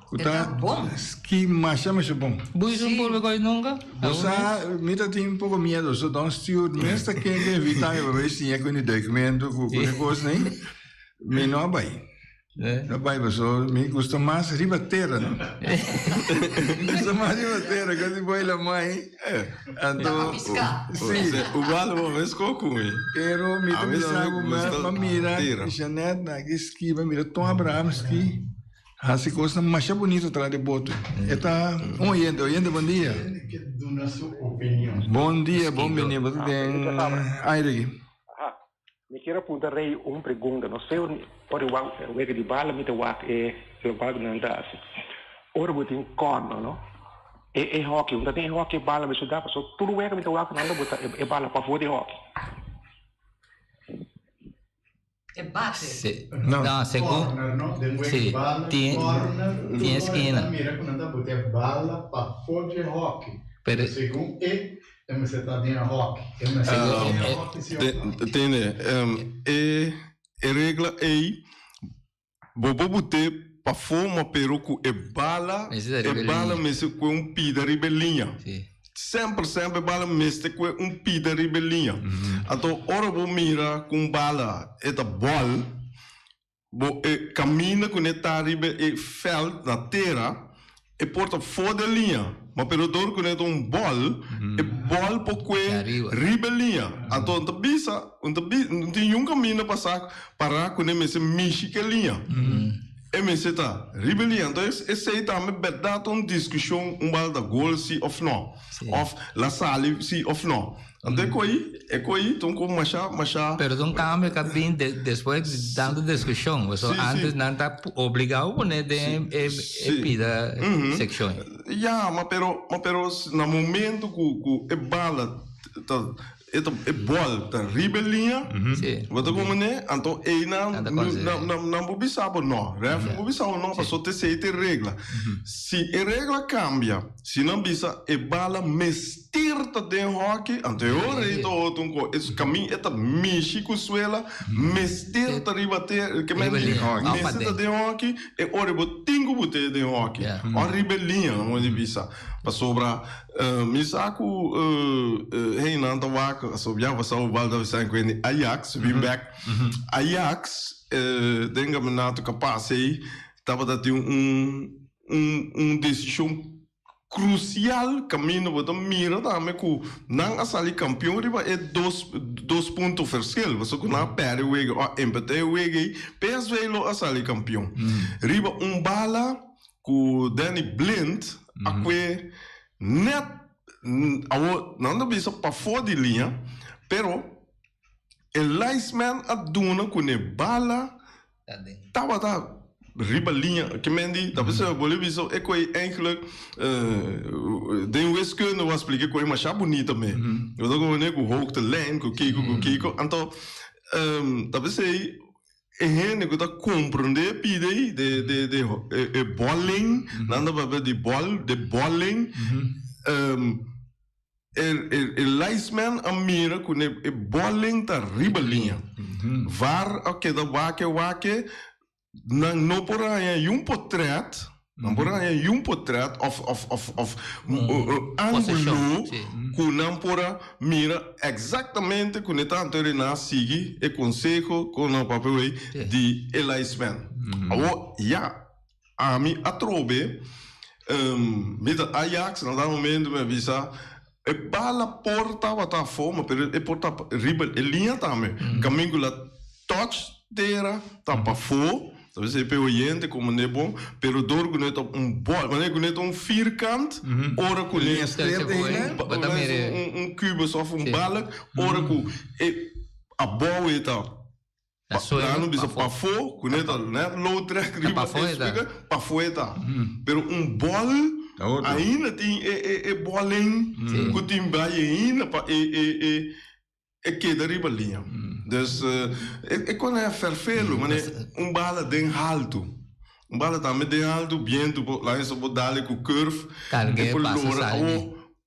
Speaker 1: ku ta ski masha masha bon.
Speaker 2: Bo hizo un purba koe nunka?
Speaker 1: Bo sa mi ta tin un poko miedo so Don Stewart mes ta ken ke invita mi pa bai siña ku ni duikmentu ku e kosnan mi no a bai. No bai paso mi gusta mas riba tera no. Mi gusta mas riba tera kasi boy la mai. Anto
Speaker 4: si igual bo mes ko ku mi.
Speaker 1: Pero mi ta bisa bo ma mira Jeanette na ki ski ma mira Ton Abraham ski hasi kosnan masha bunito tras di boto. E ta un oyente, oyente bon dia. Bon dia, bon bini bo ta den aire aki.
Speaker 6: Mi kier a puntra Rey un pregunta. No sé ora wak wega di bala mi ta wak e lokual ku nan ta hasi. Ora bo tin kòrnè no, e e hòki, un ta tin e hòki e bala mester da pasobra tur wega mi ta wak nan ta bota e bala pafó di hòki.
Speaker 5: E bate.
Speaker 2: Si. No, segun.
Speaker 3: Corner, no? Den wega
Speaker 2: Si,
Speaker 3: di bala,
Speaker 2: tin,
Speaker 3: corner,
Speaker 2: tin eskina.
Speaker 3: Tur mira ku nan ta bota e bala pafó di hòki.
Speaker 2: Pero.
Speaker 3: Segun e E mester ta den hockey. E mester ta den hockey si of no?
Speaker 4: Tende, e e regla ei bo por bot'é pafó ma pero ku e bala e bala mester kue un pida riba e liña. Semper semper e bala mester kue un pida riba e liña. Anto ora bo mira ku un bala e ta bòl Bo e caminda cu ne ta riba e veld na tera, e por ta for de liña, ma pero dor cu ne ta un bol, e bol por cue riba e liña. Anto un ta bisa, un ta bisa, no tin niun caminda pa sa para cu ne mester mishi cu e liña. E mester ta riba e liña. Anto esey tambe berdad ta un discusion un bal ta gol si of no, of la sali si of no. Anto e ko'i, e ko'i ta un ko masha, masha.
Speaker 2: Pero ta un cambio cu a bin despues di tanto discusion. Pasobra antes nan ta obligao pone den e pida seccion.
Speaker 4: Ya, ma pero, ma pero na momento cu cu e bala ta, e ta, e bol ta riba e liña, bo ta como ne, anto eynan nan por bisa bo no, referee por bisa bo no, pasobra ta esey ta e regla. Si e regla cambia, si nan bisa e bala mes. Tir ta den hockey, anto e ora ei ta otro un ko, es kamin e ta mishi ku suela, mester ta riba te, ke men di, mester ta den hockey, e ora ei bo tin ku bot'é den hockey, òf riba e liña, amo di bisa, pasobra mi sa ku hei nan ta wak, so ya pasá bo bal ta bisa en Ajax, bin bèk, Ajax den kampionato kapas ei tabata tin un un desishon Crucial caminda bo ta mira tambe cu nan a sali campeon riba e dos dos punto verschil pasobra cu nan a perde wega o a empata e wega ey PSV lo a sali campeon riba un bala cu Danny Blind a cue net. Awo nan ta bisa pafó di liña, pero e linesman a duna ku ne bala tabata riba liña. Ke men di ta bisa bo lo bisa e koe eigenlijk den wiskunde bo a splika e koe masha bunita me. Bo ta komo ku hoogtelijn ku kiko ku kiko. Anto ta bisa E hende ku ta komprondé pida ei de de de e bòling, nan ta papia di bòl, de bòling, e e linesman a mira ku ne e bòling ta riba liña. Var a keda wak wak, nan no por haña yun potrèt. Nan por haña yun potret of of of of angulo ku nan por a mira exactamente ku ne tanto Rena sigui e konseho ku nan papia wei di e linesman. Awor ya ami atrobe mi ta Ajax na dat momento mi a bisa e bala por tabata afó ma pero e por ta riba e liña tambe kaminda ku la touch tera ta pafó. Ta bisa p'e oyente como ne bon, pero dor cu ne ta un bol, manera cu ne ta un vierkant, ora cu ne un kubus of un balk, ora cu e abou e ta nan bisa pafó, cu ne ta net loodrecht riba e speaker, pafó e ta. Pero un bol ainda tin e bolen cu tin bay ainda pa e E keda riba liña. Dus e kon a ferfelu, mane un bala den haltu. Un bala tambe den haltu, bientu por laga eso por dal ku curve.
Speaker 2: Karg'é
Speaker 4: E por
Speaker 2: pasa
Speaker 4: lora.
Speaker 2: sali.
Speaker 4: Awor,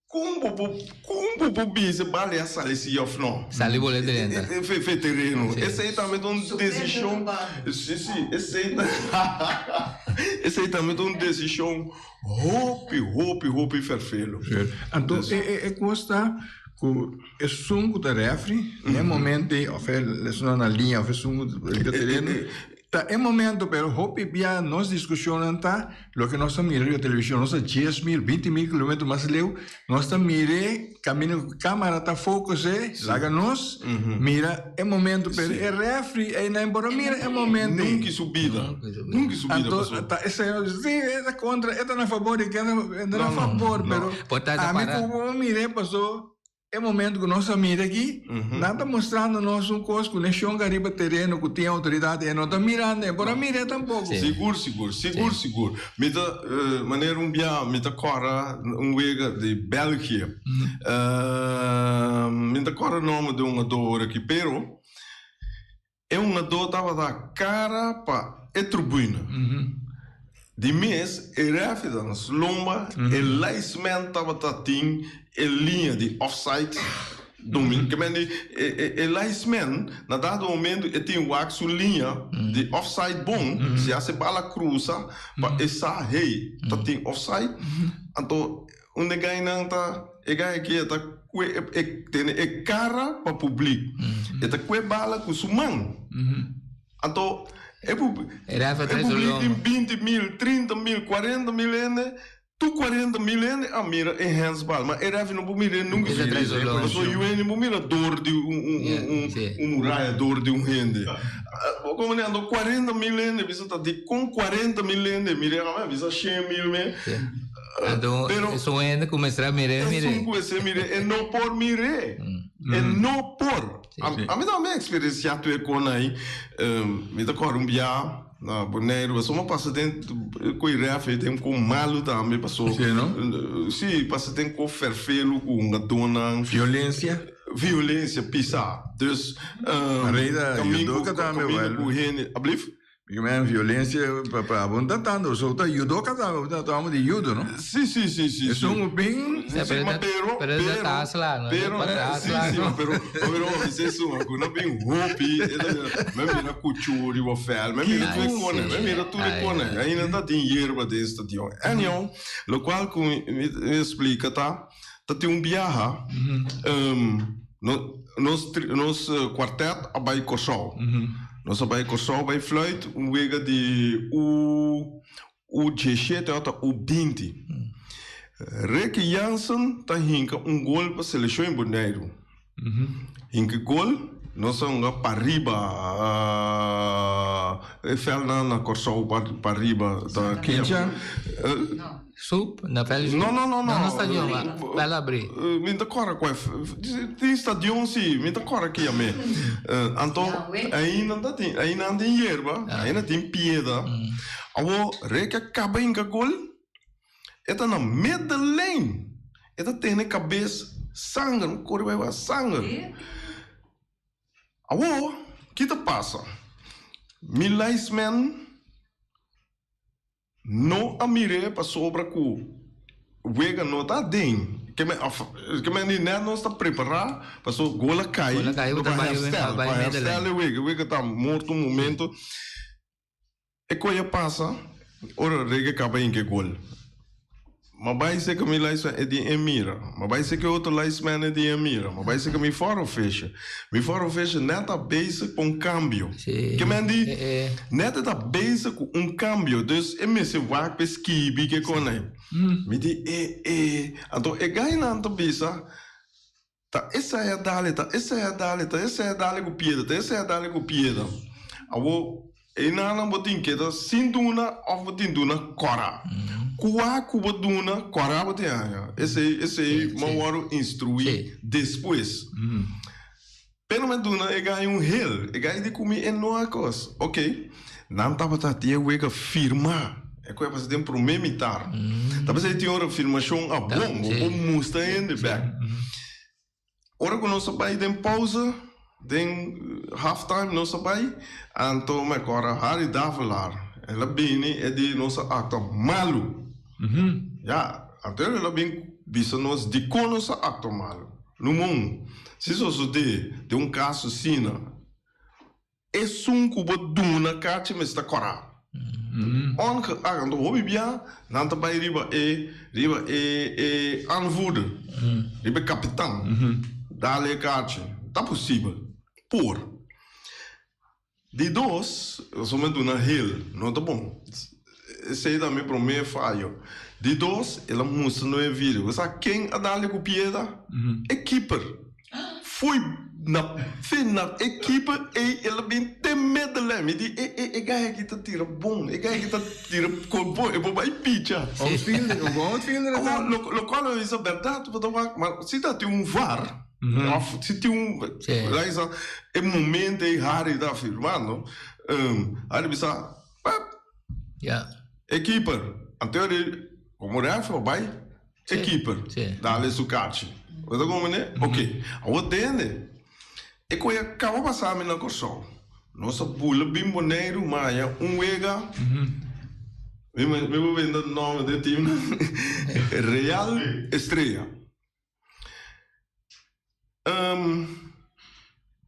Speaker 4: kon bo por kon bo por bisa e bala ya sali si òf no?
Speaker 2: Sali bole drenta.
Speaker 4: Fe fe tereno.
Speaker 2: Sí.
Speaker 4: Esei tambe ta un
Speaker 5: Su peso
Speaker 4: desishon.
Speaker 5: ta bala.
Speaker 4: Sí, sí, esei ta esei tambe ta un desishon hopi, hopi, hopi ferfelu.
Speaker 1: Anto e e kos ta ku Esun ku ta refri na e momento ei òf esun na liña òf esun ku ta tereno ta e momento pero hopi bia nos diskushonnan ta loke nos ta mira riba televishon nos ta 10.000 20.000 kilometro mas leu nos ta mir'e kaminda ku kamara ta focus'e laga nos mira e momento pero e refri einan por a mira e momento ei.
Speaker 4: Nunka su bida nunka su bida
Speaker 1: Anto
Speaker 4: pasó.
Speaker 1: ta esei si e ta kontra e ta na fabor di ken e ta na fabor pero ami ku bo mir'e paso. E momento ku nos a mira aki, nan ta mustrando nos un kos ku nashon ka riba tereno ku tin outoridat e no ta mirando, e por a mir'é tampoko.
Speaker 4: Sigur, sigur, sigur, sigur. Mi ta, manera un bia mi ta kòrda un wega di België. Mi ta kòrda nòmber di un hungador aki, pero E hungadó tabata kara pa e tribuna. Di mes e refi ta na su lomba, e linesman tabata tin e liña di offside domin. Ke men di e linesman na dado momento e tin wak su liña di offside bon, si a bala krusa pa e sa hey ta tin offside. Anto Un de gainan ta e gai aki e ta kue e tene e kara pa publik. E ta kue bala ku su man. Anto e
Speaker 2: E refa
Speaker 4: e
Speaker 2: trae su
Speaker 4: publik tin
Speaker 2: lomba.
Speaker 4: 20.000, 30.000, 40.000 hende. Tur 40.000 hende a mira e handsbal, ma e refi no por mira e nunka
Speaker 2: E ta trae su lomba.
Speaker 4: Pasobra yu hende por mira dor di un un
Speaker 2: Yeah,
Speaker 4: un
Speaker 2: sí.
Speaker 4: un muraya, dor di un hende. Bo komo anto 40.000 hende bisa ta dikon 40.000 hende mira e bisa 100.000 me.
Speaker 2: Sí. Anto
Speaker 4: Pero
Speaker 2: esun hende kuminsá mir'é, mir'é.
Speaker 4: Esun kuminsá mir'é, e no por mir'é. E no por. Ami tambe a eksperensiá tur e kos ei. Mi ta kòrda un bia na Boneiru, pasobra mi a pasa den ku e rèf ei den kon malu tambe paso.
Speaker 1: Sí, no?
Speaker 4: Sí, pasa den kon fèrfelu ku hungadónan.
Speaker 1: Violensia?
Speaker 4: Violensia pisá. Dus,
Speaker 1: Reda
Speaker 4: kaminda
Speaker 1: judoka tambe,
Speaker 4: kaminda ku hende, ablief?
Speaker 1: Mi men violencia pa pa bo ta tanto so ta judoka ta bo ta amo di judo no.
Speaker 4: Si si si si.
Speaker 1: Es un bin.
Speaker 2: Sí,
Speaker 4: Si, ma pero
Speaker 2: pero
Speaker 4: pero
Speaker 2: ta asla no.
Speaker 4: pero
Speaker 2: Pa
Speaker 4: si
Speaker 2: asla
Speaker 4: si
Speaker 2: no.
Speaker 4: ma pero pero mi se su ku na bin hopi e ta me mira kuchuri bo fel me mira tur e
Speaker 2: Ai,
Speaker 4: kone
Speaker 2: sí.
Speaker 4: me mira tur e
Speaker 2: Ai,
Speaker 4: kone
Speaker 2: ai.
Speaker 4: ainda ta tin yerba den stadion. Anyhow lokual ku mi mi splika ta ta tin un biaha no nos nos kwartet a bai Kòrsou. Nos a bai Kòrsou bai fluit un wega di U U diesshete òf ta U 20. Ricky Jansen ta hinka un gol pa selekshon di Boneiru. Hinka e gol, nos a hunga pariba. E vèlnan na Kòrsou pa pa riba ta
Speaker 1: Kincha?
Speaker 2: Soep? Na vèl
Speaker 4: No, no, no, no.
Speaker 2: No, no stadion, ma vèl abrí.
Speaker 4: Mi ta kòrda kua tin stadion si, mi ta kòrda ki yam'é. Anto ainda ta tin, ainda nan tin yerba, ainda tin piedra. Awor Rek a kaba hinka gol, e ta na middenlijn, e ta tene kabes sanger, mi kore bai wak sanger. Awor, ki ta pasa? Mi linesman no a mir'é pasobra ku wega no ta aden. Ke men of ke men di nèt nos ta prepará paso gol a kai
Speaker 2: Gol a kai,
Speaker 4: pa
Speaker 2: ta bai
Speaker 4: herstel,
Speaker 2: bai
Speaker 4: pa
Speaker 2: middenlijn.
Speaker 4: herstel e wega. E wega ta morto un momento. E koe a pasa ora Rege kaba hinka e gol. Ma bai seka mi linesman e di e mira. Ma bai seka e otro linesman e di e mira. Ma bai seka mi fourth official. Mi fourth official net ta bezig pa un cambio. Ke men di net e ta bezig ku un cambio. Dus e mester wak pa e skibi ke kon ei. Mi di e e. Anto e gainan ta bisa Ta esei a dale, ta esei a dale, ta esei a dale ku piedra, ta esei a dale ku piedra. Awor, einanan bo tin keda sin duna òf bo tin duna kòrá. Kua ku bo duna, kòrá bo tin haña. Esei, esei mi a wòrdu instruí despues. Pero mi a duna e gai un hel. E gai di ku mi e no a kos. Oke, nan tabata tin e wega firmá. E ku a pasa den promé mitar. Ta pasa e tin ora firmashon a bon, bo por mustra hende bèk. Ora ku nos a bai den pausa, den half time nos a bai, anto mi a kòrda Harry Davelaar, el a bini e di nos a aktua malu. Ya, anto el a bin bisa nos dikon nos a aktua malu. Lumon, si sosodé den un kaso asina, Esun ku bo duna kachi mester kòrá. Ongeacht, anto hopi bia nan ta bai riba e riba e e aanvoerder, riba e kapitan, dal e kachi. Ta posibel, por. Di dos, pasobra mi a duna hel, no ta bon. Esei ta mi promé fayo. Di dos, el a mustra no e video. Bo sa ken a dal e ku piedra? E keeper. Foei na fin na e keeper ei el a bin te middelen. Mi di e e e guy aki ta tira bon, e guy aki ta tira kon bon, e por bai picha.
Speaker 1: Outfielder, un bon outfielder e ta.
Speaker 4: Lo lo cual mi bisa berdad bo ta wak, ma si ta tin un var of si tin un laga bisa e momento ei Harry ta firmando, Harry bisa pep. E keeper, anto e como ref a bai e keeper dale su kachi. Bo ta comprende? Ok. Awor tende, e koe a kaba pasa mi na Kòrsou. Nos a bula bin Boneiru maya un wega, mi mi por benta nòmber di e teamnan, Real Estrella.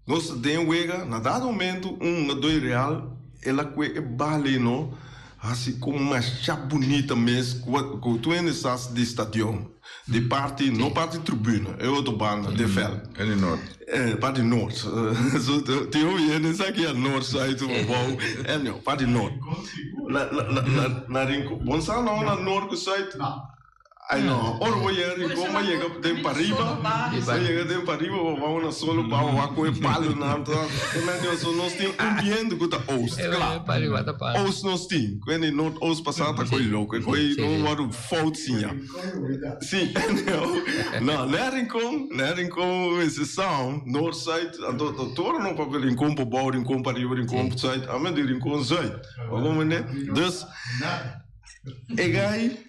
Speaker 4: Nos ta den wega, na dado momento un hungador Real el a kue e bal ei no hasi ku masha bunita mes ku tur hende sa di stadion di parti no parti tribuna e otro banda den veld.
Speaker 1: E di nort.
Speaker 4: Parti nort so tin hopi hende sa ki a nort side of abou anyhow parti nort na Rincon bo sa no na nort ku side. Ai no, ora bo yega Rincon bo yega den pariba, bo yega den pariba bo wou na solo pa bo wak ku e palunan ta e men di so nos tin un bientu ku ta oost kla oost nos tin ku e noord oost pasa ta koi loko e koi no wòrdu fout siña si anyhow no ne Rincon ne Rincon mester sa noord zuid anto tur ora no papia Rincon pa bou Rincon pariba Rincon zuid ame di Rincon zuid bo komprende dus e gai.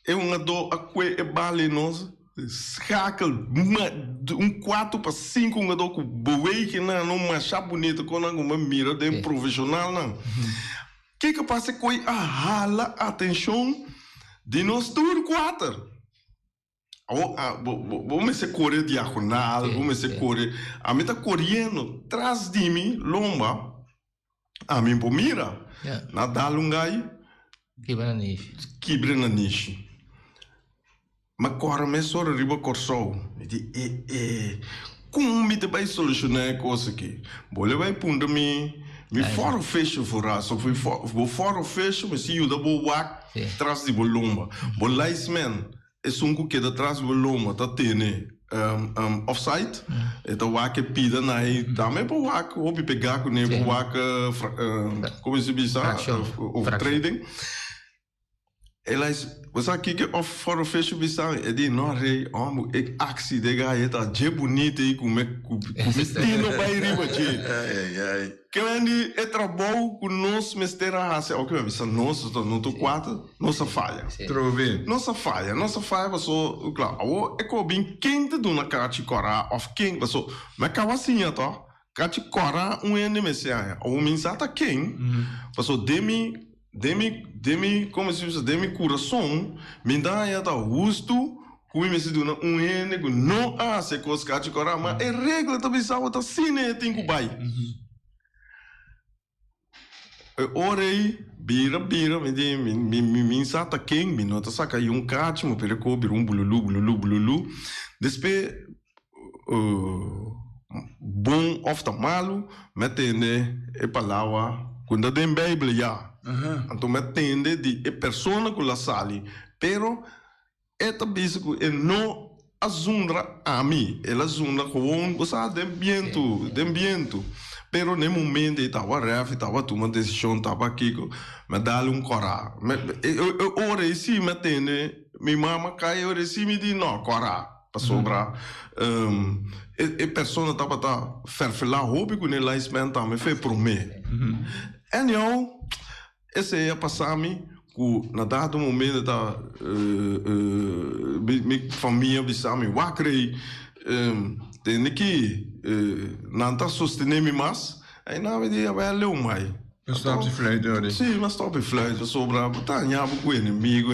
Speaker 4: E hungadó a kue e bal ei nos schakel un kuater pa sinku hungadó ku beweging nan no masha bunito kon nan ku mira den profeshonalnan. Kiko pasa e koi a hala atenshon di nos tur kuater. Awor bo mester kore diagonal, bo mester kore, ami ta koriendo tras di mi lomba, ami por mira na dal un gai kibra na nishi. Mi a kòrda mesora riba Kòrsou, mi di e e kon mi ta bai solushoná e kos aki? Bo lo bai puntra mi mi fòrofesho foral, so bo fòrofesho mester yuda bo wak tras di bo lomba, bo linesman. Esun ku keda tras bo lomba ta tene. Offside, e ta wak e pida na e tambe por wak hopi pegá kuné, por wak komo se bisa overtreding. El a bo sa kiko of for official bisa mi? E di no rey homber e actie de guy ta dje bunita ei ku me ku mi tino bai riba dje. Ke men di e trabou ku nos mester a hasi, oke mi a bisa nos, no tur kuater, nos a faya.
Speaker 1: Trobe.
Speaker 4: Nos a faya, nos a faya paso, kla, awor e ko bin ken ta duna kachi kòrá òf ken, paso mi a kaba siña tò, kachi kòrá un hende mester haña, awor mi sa ta ken, paso den mi, den mi, den mi, komo si bisa, den mi kurason mi ta haña ta hustu ku mi mester duna un hende ku no a hasi e kos kachi kòrá, ma e regla ta bisa bo ta asina e tin ku bai. E ora ei bira bira mi di mi mi mi mi sa ta ken mi no ta saka yun kachi mi pere ko bira un bululu bululu bululu despe bon of ta malu mi a tende e palabra ku ta den beibel ya anto mi a tende di e persona ku la sali pero E ta bisa ku e no a zundra ami, el a zundra gewoon, bo sa, den bientu, den bientu. Pero na e momento ei tawa ref, e tawa tuma desishon, tawa kiko, mi a dal un kòrá. E ora ei si mi a tende mi mama kai, e ora ei si mi di no, kòrá, pasobra e persona tabata fèrfelá hopi ku ne linesman tambe fe promé. Anyhow, Esei a pasa mi ku na dado momento ta mi famia bisa mi wak rei tende ki nan ta sostene mi mas ai nan mi di awel leu mai.
Speaker 1: Bo stop di fluit ori.
Speaker 4: Si mi a stop di fluit pasobra bo ta haña bo ku enemigo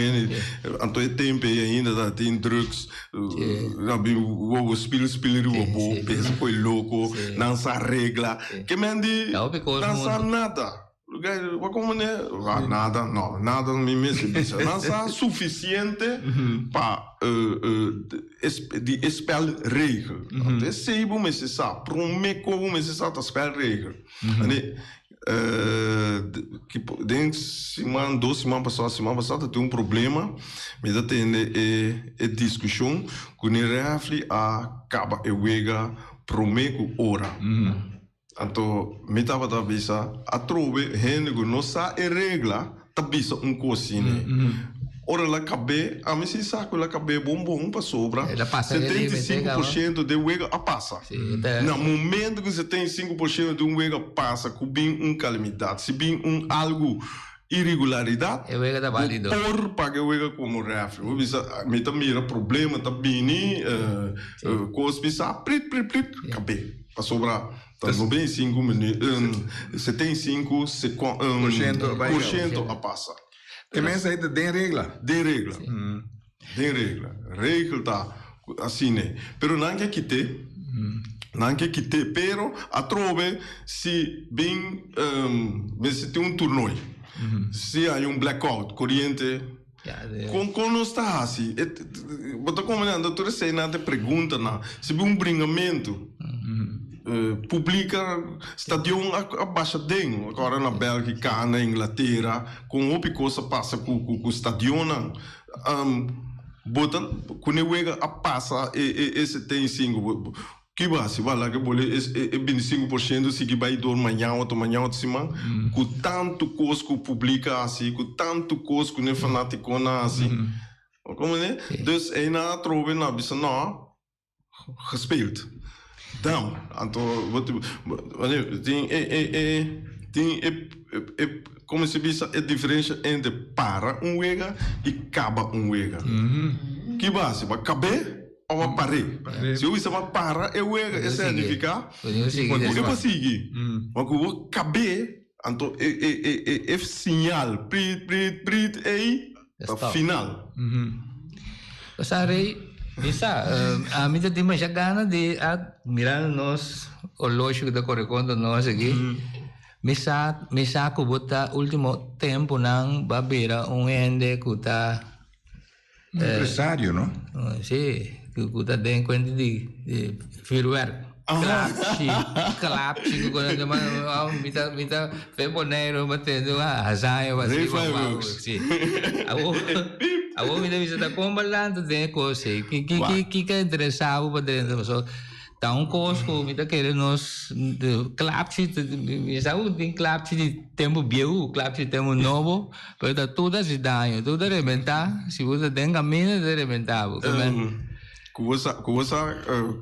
Speaker 4: anto e tempo ei ainda ta tin drugs nan bin wowo spil spil riba bo pensa ku e loko nan sa regla ke men di nan sa nada. Wak como ne? Ah, nada, no, nada mi mester bisa. Nan sa suficiente pa di e spelregel. Anto esei bo mester sa. Prome ko bo mester sa ta spelregel. Ane, den siman, dos siman pasá, siman pasá ta tin un problema. Mi ta tende e diskushon ku ne refri a kaba e wega prome ku ora. Anto mi tabata bisa, Atrobe hende ku no sa e regla ta bisa un kos asina. Ora el a kab'é, ami si sa ku el a kab'é bon bon pasobra 75 por shento den wega a pasa. Na momento ku 75 por shento di un wega pasa ku bin un kalamidat, si bin un algu iregularidat, bo por paga e wega komo refri. Bo bisa, mi ta mira problema ta bini, kos bisa prit prit prit, kab'é. Pasobra ta 95 minuut, 75 secon, por ciento a pasa.
Speaker 1: E mens ei ta den regla.
Speaker 4: Den regla. Den regla. Regel ta asina. Pero nan ke kite. Nan ke kite. Pero atrobe si bin mester tin un toernooi. Si hay un blackout, coriente. Kon kon nos ta hasi? Bo ta komende anto tur esei nan ta preguntanan. Si bin un bringamentu, publika stadion a basha den. Ora na Belgika, na Inglatera, kon hopi kos a pasa ku ku stadionnan. Bo ta ku ne wega a pasa e 75. Ki bo hasi? Bo a laga bole e 25 por shento sigui bai dor mañan otro mañan otro siman? Ku tantu kos ku publik a hasi, ku tantu kos ku ne fanatikonan a hasi. Bo komprende? Dus einan atrobe nan a bisa no, gespeeld. Dam. Anto bo tin e e e tin e e komo si bisa e diferensha entre para un wega i kaba un wega. Ki bo hasi? Bo a kab'é? Of a par'é. Si bo bisa bo a para e wega, e significa ku e por sigui. Ma ku bo kab'é, anto e siñal prit, prit, prit ei ta final.
Speaker 2: Sa Rey, mi sa, ami ta tin masha gana di a mira nos olosho ku ta kore kontra nos aki. Mi sa, mi sa ku bo ta ultimo tempunan bo a bira un hende ku ta.
Speaker 1: Un empresario, no?
Speaker 2: Sí, ku ta den kuenta di vuurwerk. Klapchi, klapchi ku kos asina. Mi ta, mi ta fe Boneiru mi a tende un hazaña
Speaker 4: Ray fireworks.
Speaker 2: Sí. Awor. Awor mi ta bisa ta kon balanta den e kos ei. Ki ki ki ki ka interesá bo pa drenta pasobra ta un kos ku mi ta kere nos klapchi mi sa ku tin klapchi di tempu bieu klapchi di tempu nobo pero ta tur ta hasi daño tur ta rebentá si bo ta den kaminda ta rebentá bo.
Speaker 4: Ku bo sa ku bo sa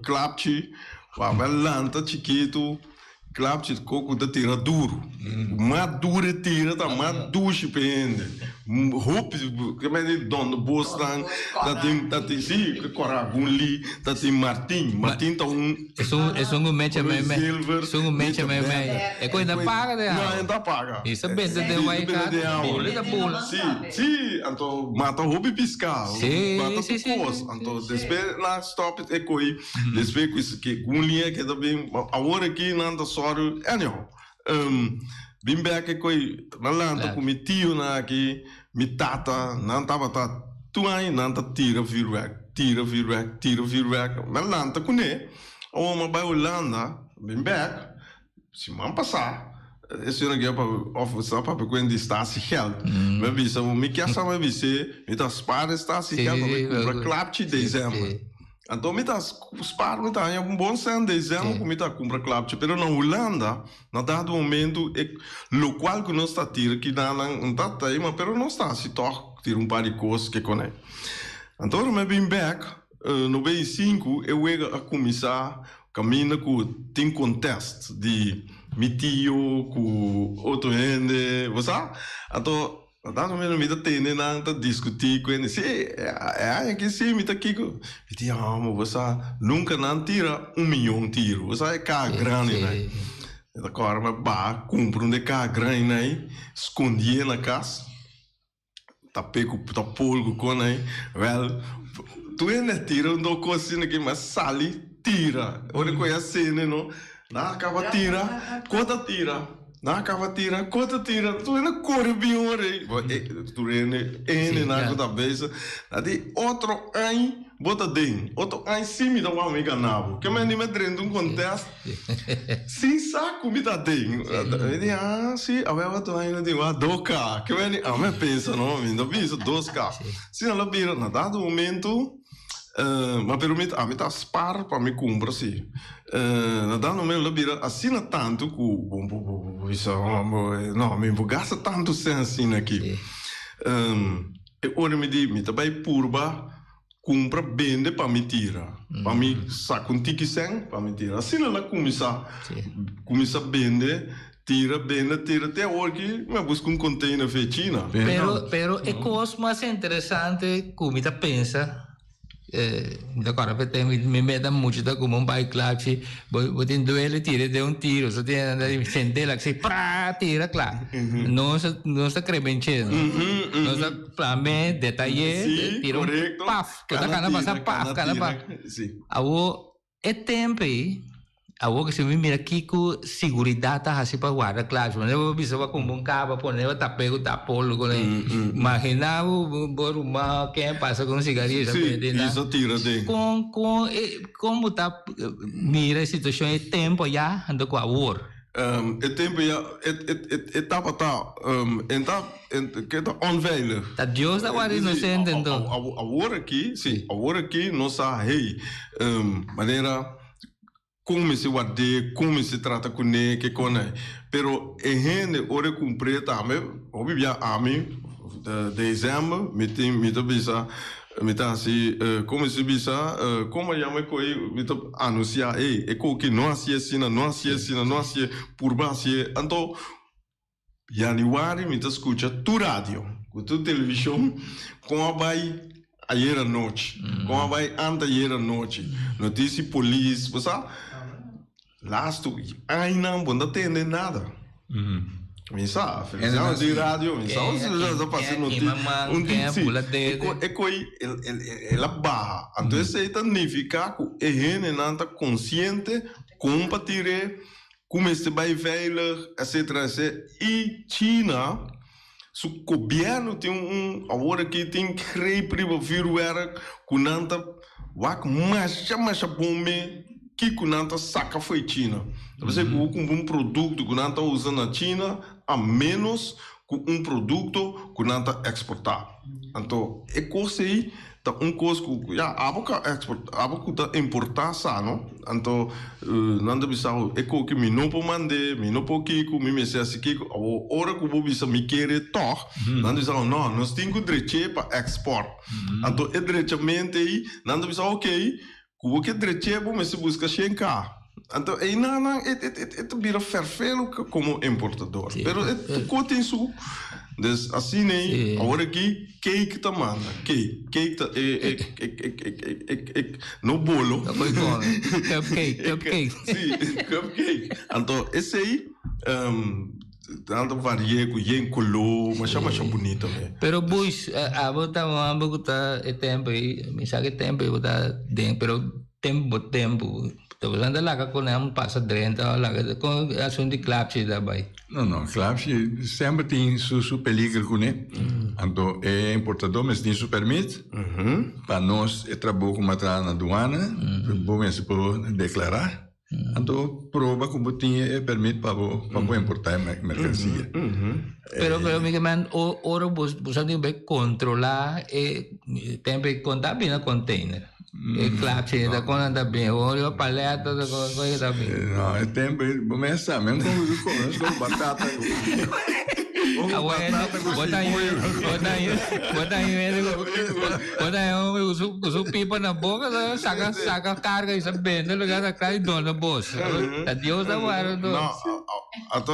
Speaker 4: klapchi wak lanta chikitu. Klapchi koko ta tira duru. Mas duru e tira ta mas dushi pa e hende. Hopi ke men di dònde bosnan ta tin ta tin si kora gunli ta tin martin. Martin ta un
Speaker 2: Esun esun ku mecha mei mei.
Speaker 4: Silver
Speaker 2: Esun ku mecha mei mei. E koe ta paga den
Speaker 4: No
Speaker 2: awa.
Speaker 4: e ta paga.
Speaker 2: I sa benta den waikat bula ta bula.
Speaker 4: Si si anto mata hopi piska.
Speaker 2: Si
Speaker 4: Mata
Speaker 2: si
Speaker 4: tur
Speaker 2: si
Speaker 4: kos
Speaker 2: si.
Speaker 4: anto despues nan stop e koe. Despues ku ke un liña ke ta bin awor aki nan ta sòru anyhow bin bek e koi nan lanta ku mi tionan aki mi tata nan tabata tur aña nan ta tira vuurwerk tira vuurwerk tira vuurwerk nan lanta kuné awor mi a bai Hulanda bin bek Siman pasá e señor a pa of sa papia ku di stasi geld. Mi a bisa mi kier sa mi a bis'é mi ta spaar e stasi geld pa mi kumpra klapchi december. Anto mi ta spaar mi ta haña un bon sèn december ku mi ta kumpra klapchi. Pero na Hulanda na dado momento e lokual ku nos ta tira kinanan no ta ta ei pero nos ta hasi tòg tira un par di kos ke konei. Anto ora mi a bin bèk 95 e wega a kuminsá Caminda cu tin contest di mi tio cu otro hende, bo sa? Anto, na dado momento mi ta tende nan ta discuti cu hende, si, e aña aki si mi ta kico. Mi di, amo, bo sa, nunca nan tira un miyon tiro, bo sa e caha grandi nan. Mi ta corda mi a baha cumpra un di e caha grandi nan, scondié na cas. Ta pe ku ta polgo kon ei. Wèl, tur hende a tira un doko asina ke mi a sali tira. Ora ku e a sende no, nan a kaba tira, ko ta tira, nan a kaba tira, ko ta tira. Tur hende a kore bin ora ei. Bo e tur hende, e hendenan ku ta bezig. Na di otro añ bo ta den, otro añ si mi ta wou mi gana bo. Ke mende mi a drenta un kontèst. Sin sa ku mi ta den. Mi di, ah, si, awe awe tur aña di wak dos ka. Ke meni, ami a pensa no, mi no bisa dos ka. Si nan lo bira na dado momento, ma pero mi ami ta spar pa mi kumpra si. Na dado momento lo bira asina tantu ku bo bo bo bisa, no, mi bo gasta tantu sen asina aki. E ora mi di, mi ta bai purba. Kumpra bende pa mi tira, pa mi saka un tiki sèn pa mi tira. Asina el a kuminsá, kuminsá bende, tira, bende, tira, te awor ki mi a buska un container fe China.
Speaker 2: Pero, pero e kos mas interesante ku mi ta pensa, mi ta kòrda p'e tempu mi meta muchu ta kuma un bai klachi, bo bo tin duele tira den un tiro, so tin sentela así, pra, tira kla. Nos nos ta krebench'é, no? Nos ta. Plame, detaye,
Speaker 4: Sí,
Speaker 2: tira un
Speaker 4: correcto.
Speaker 2: paf, ku ta
Speaker 4: Kana
Speaker 2: kana pasa
Speaker 4: tira,
Speaker 2: paf,
Speaker 4: kana
Speaker 2: kana
Speaker 4: tira.
Speaker 2: paf.
Speaker 4: Sí.
Speaker 2: Awo, e tempo ei, awo ku si mi mira kiko siguridat ta hasi pa warda klash, manera bo bisa bo a kumpra un kaba pone bo tap'é ku tapol ku Imagina bo bo ruman o ken pasa ku un sigaria
Speaker 4: Sí,
Speaker 2: bende na.
Speaker 4: i sa tira den.
Speaker 2: Kon kon e kon bo ta mira e situashon e tempo ya anto ku awor?
Speaker 4: E tempo ya e e e e tabata en ta en ke ta onveilig.
Speaker 2: Ta Dios ta warda inosente anto.
Speaker 4: Awor aki si awor aki nos sa hey manera kon mester ward'é kon mester trata kuné ke kon ei pero e hende ora e kumpr'é tambe hopi bia ami december mi tin mi ta bisa Mi ta hasi, como si bisa, como a yama e koe, mi ta anuncia, ey, e koki no hacié asina, no hacié asina, no hacié, purba hacié. Anto, januari mi ta scucha tur radio, cu tur television, con a bay ayer anochi, con a bay anteayer anochi, noticia polis, bo sa? Lastu ainan bo no ta tende nada. Mi sa, Feliciano di radio, mi sa unda ta pasa noticia. Un di si, e coi el a baha. Anto esey ta nifica cu e hendenan ta consciente con pa tir'e, cu mester bay veilig, etcetera, etcetera. Y China su gobierno tin un, awor aki tin greep riba vuurwerk cu nan ta wak masha masha bon me kico nan ta saca fo'i China. Ta bisa cu bo cumpra un producto cu nan ta usa na China a menos. ku un produkto ku nan ta eksportá. Anto e kos ei ta un kos ku ya abo ka eksport abo ku ta importá sa no. Anto nan ta bisa bo e koki mi no por mand'é, mi no por kiko, mi mester hasi kiko. Awor ora ku bo bisa mi kere tòg, nan ta bisa bo no, nos tin ku drech'é pa eksport. Anto e drechamente ei nan ta bisa okey ku bo ke drech'é bo mester buska shen ka. Anto einan nan e e ta bira ferfelu komo importador. Pero e tokó tin su. Dus asina ei awor aki cake ta manda. Cake. Cake ta e e e e no bolo.
Speaker 2: Cupcake, cupcake.
Speaker 4: Si, cupcake. Anto esei nan ta vari'é ku yen koló masha masha bunita me.
Speaker 2: Pero Bush, abo ta un homber ku ta e tempu ei, mi sa ku e tempu ei bo ta den, pero tempu bo tempu. Ta bo ta laga ku nan pasa drenta o laga kon e asuntu di klapchi ta bai?
Speaker 1: No no, klapchi semper tin su su peliger kuné. Anto e importador mester tin su permit pa nos e trabou ku matra na duana bo mester por deklará. Anto proba ku bo tin e permit pa bo pa bo importá e merkansia.
Speaker 2: Pero pero mi ke men ora bo bo sa tin bai kontrolá e tempu e konta bini na container. E klapchi ta kon nan ta bini bo riba paleta ta kon kon ta bini.
Speaker 1: No e tempu ei bo mes sa men kon ku kome nos kome batata ku batata ku siboyo.
Speaker 2: Bo ta Bo ta e hombre ku su ku su pipa na boka ta saka saka karga i sa bende lugar ta kla i dona bos. Ta Dios ta guarda nos.
Speaker 4: No, ata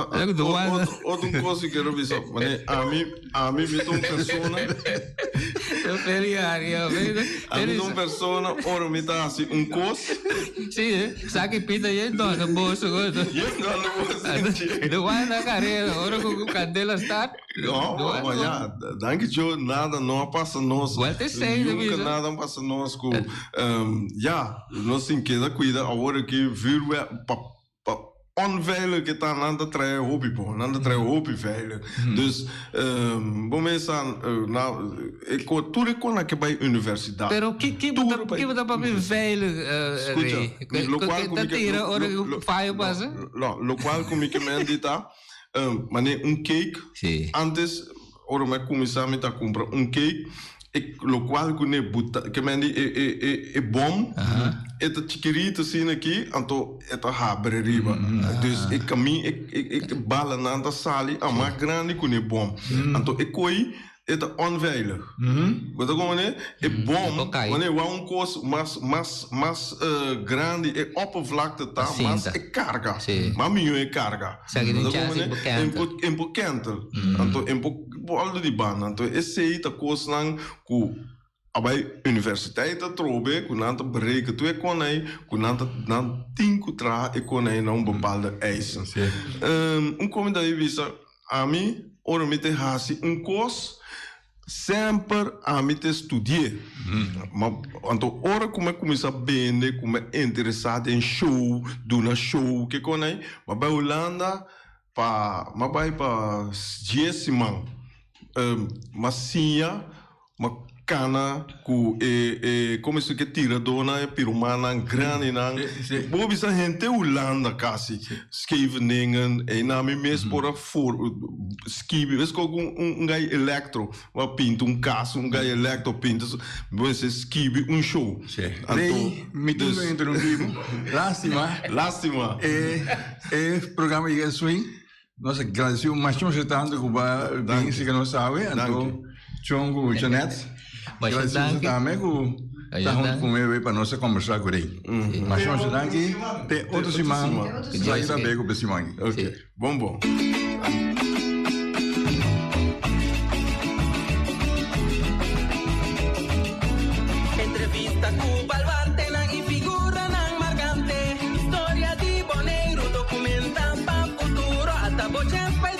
Speaker 4: otro un kos ku kero bisa, mane ami ami mi ta un persona Ami ta un persona ora mi ta hasi un kos.
Speaker 2: Si, saka i pita i dona bos.
Speaker 4: I dona bos.
Speaker 2: Duana karera ora ku kandela start.
Speaker 4: No, ma ya, danki Dios, nada no a pasa nos.
Speaker 2: Wel te sei,
Speaker 4: Nunca nada a pasa nos ku, ya, nos tin keda kuida awor aki vuurwerk pa pa onveilig ke ta, nan ta trae hopi bon, nan ta trae hopi veilig. Dus, bo mes sa, na, e ko, tur e konan ke bai universidat.
Speaker 2: Pero ki ki bo ta ki bo ta papia veilig, Rey?
Speaker 4: Skucha, lokual ku
Speaker 2: Ta
Speaker 4: mi ke,
Speaker 2: tira ora ku fayo pasa?
Speaker 4: No, lokual ku mi ke men di ta, Mane un cake.
Speaker 2: Sí.
Speaker 4: Antes ora mi a cuminsa mi ta cumpra un cake e locual cu ne buta ke men di e e e e bom e ta chikirito asina aki anto e ta habri riba dus e camin e e e balanan ta sali a mas grandi cu ne bom anto e coy E ta onveilig. Bo ta komprende? E bom, wanneer wou un kos mas, mas, mas grandi e oppervlakte ta, mas e karga. Mas mihó e karga. Bo ta komprende? En por kentel. Anto en por boldo di banda. Anto esei ta kosnan ku a bai universiteit atrobe, ku nan ta bereken tur e konai, ku nan ta, nan tin ku traha e konai na un bepaalde eisen. Un komentario bisa. Ami, ora mi ta hasi un kos, semper ami ta studi'é. Ma anto ora ku mi a kuminsá bende, ku mi a interesá den show, duna show, ke kon ei, mi a bai Hulanda pa, mi a bai pa dies siman. Mi a siña. Ma kana ku e e como esei ke tiradónan e piromannan grandinan. Bo bisa henter Hulanda kasi Scheveningen einan mi mes por a for skibi mes ku un gai elektro bo a pinta un kas un gai elektro pinta bo mester skibi un show.
Speaker 1: Anto mi tin ku interumpi bo lastima
Speaker 4: lastima
Speaker 1: e e programa yega swing. Nos a gradeci masha masha tanto cu ba bin si que nos sabe, anto Chon cu Janet, gradeci boso tambe cu ta hunto cu mi pa nos a conversa cu Rey. Masha masha danki, te otro siman, esaki ta bego pa e siman aki.
Speaker 4: Ok, bon bon.
Speaker 7: Entrevista cu baluartenan y figuranan marcante. Historia di Boneiru documenta pa futuro. Ata bo chens pa.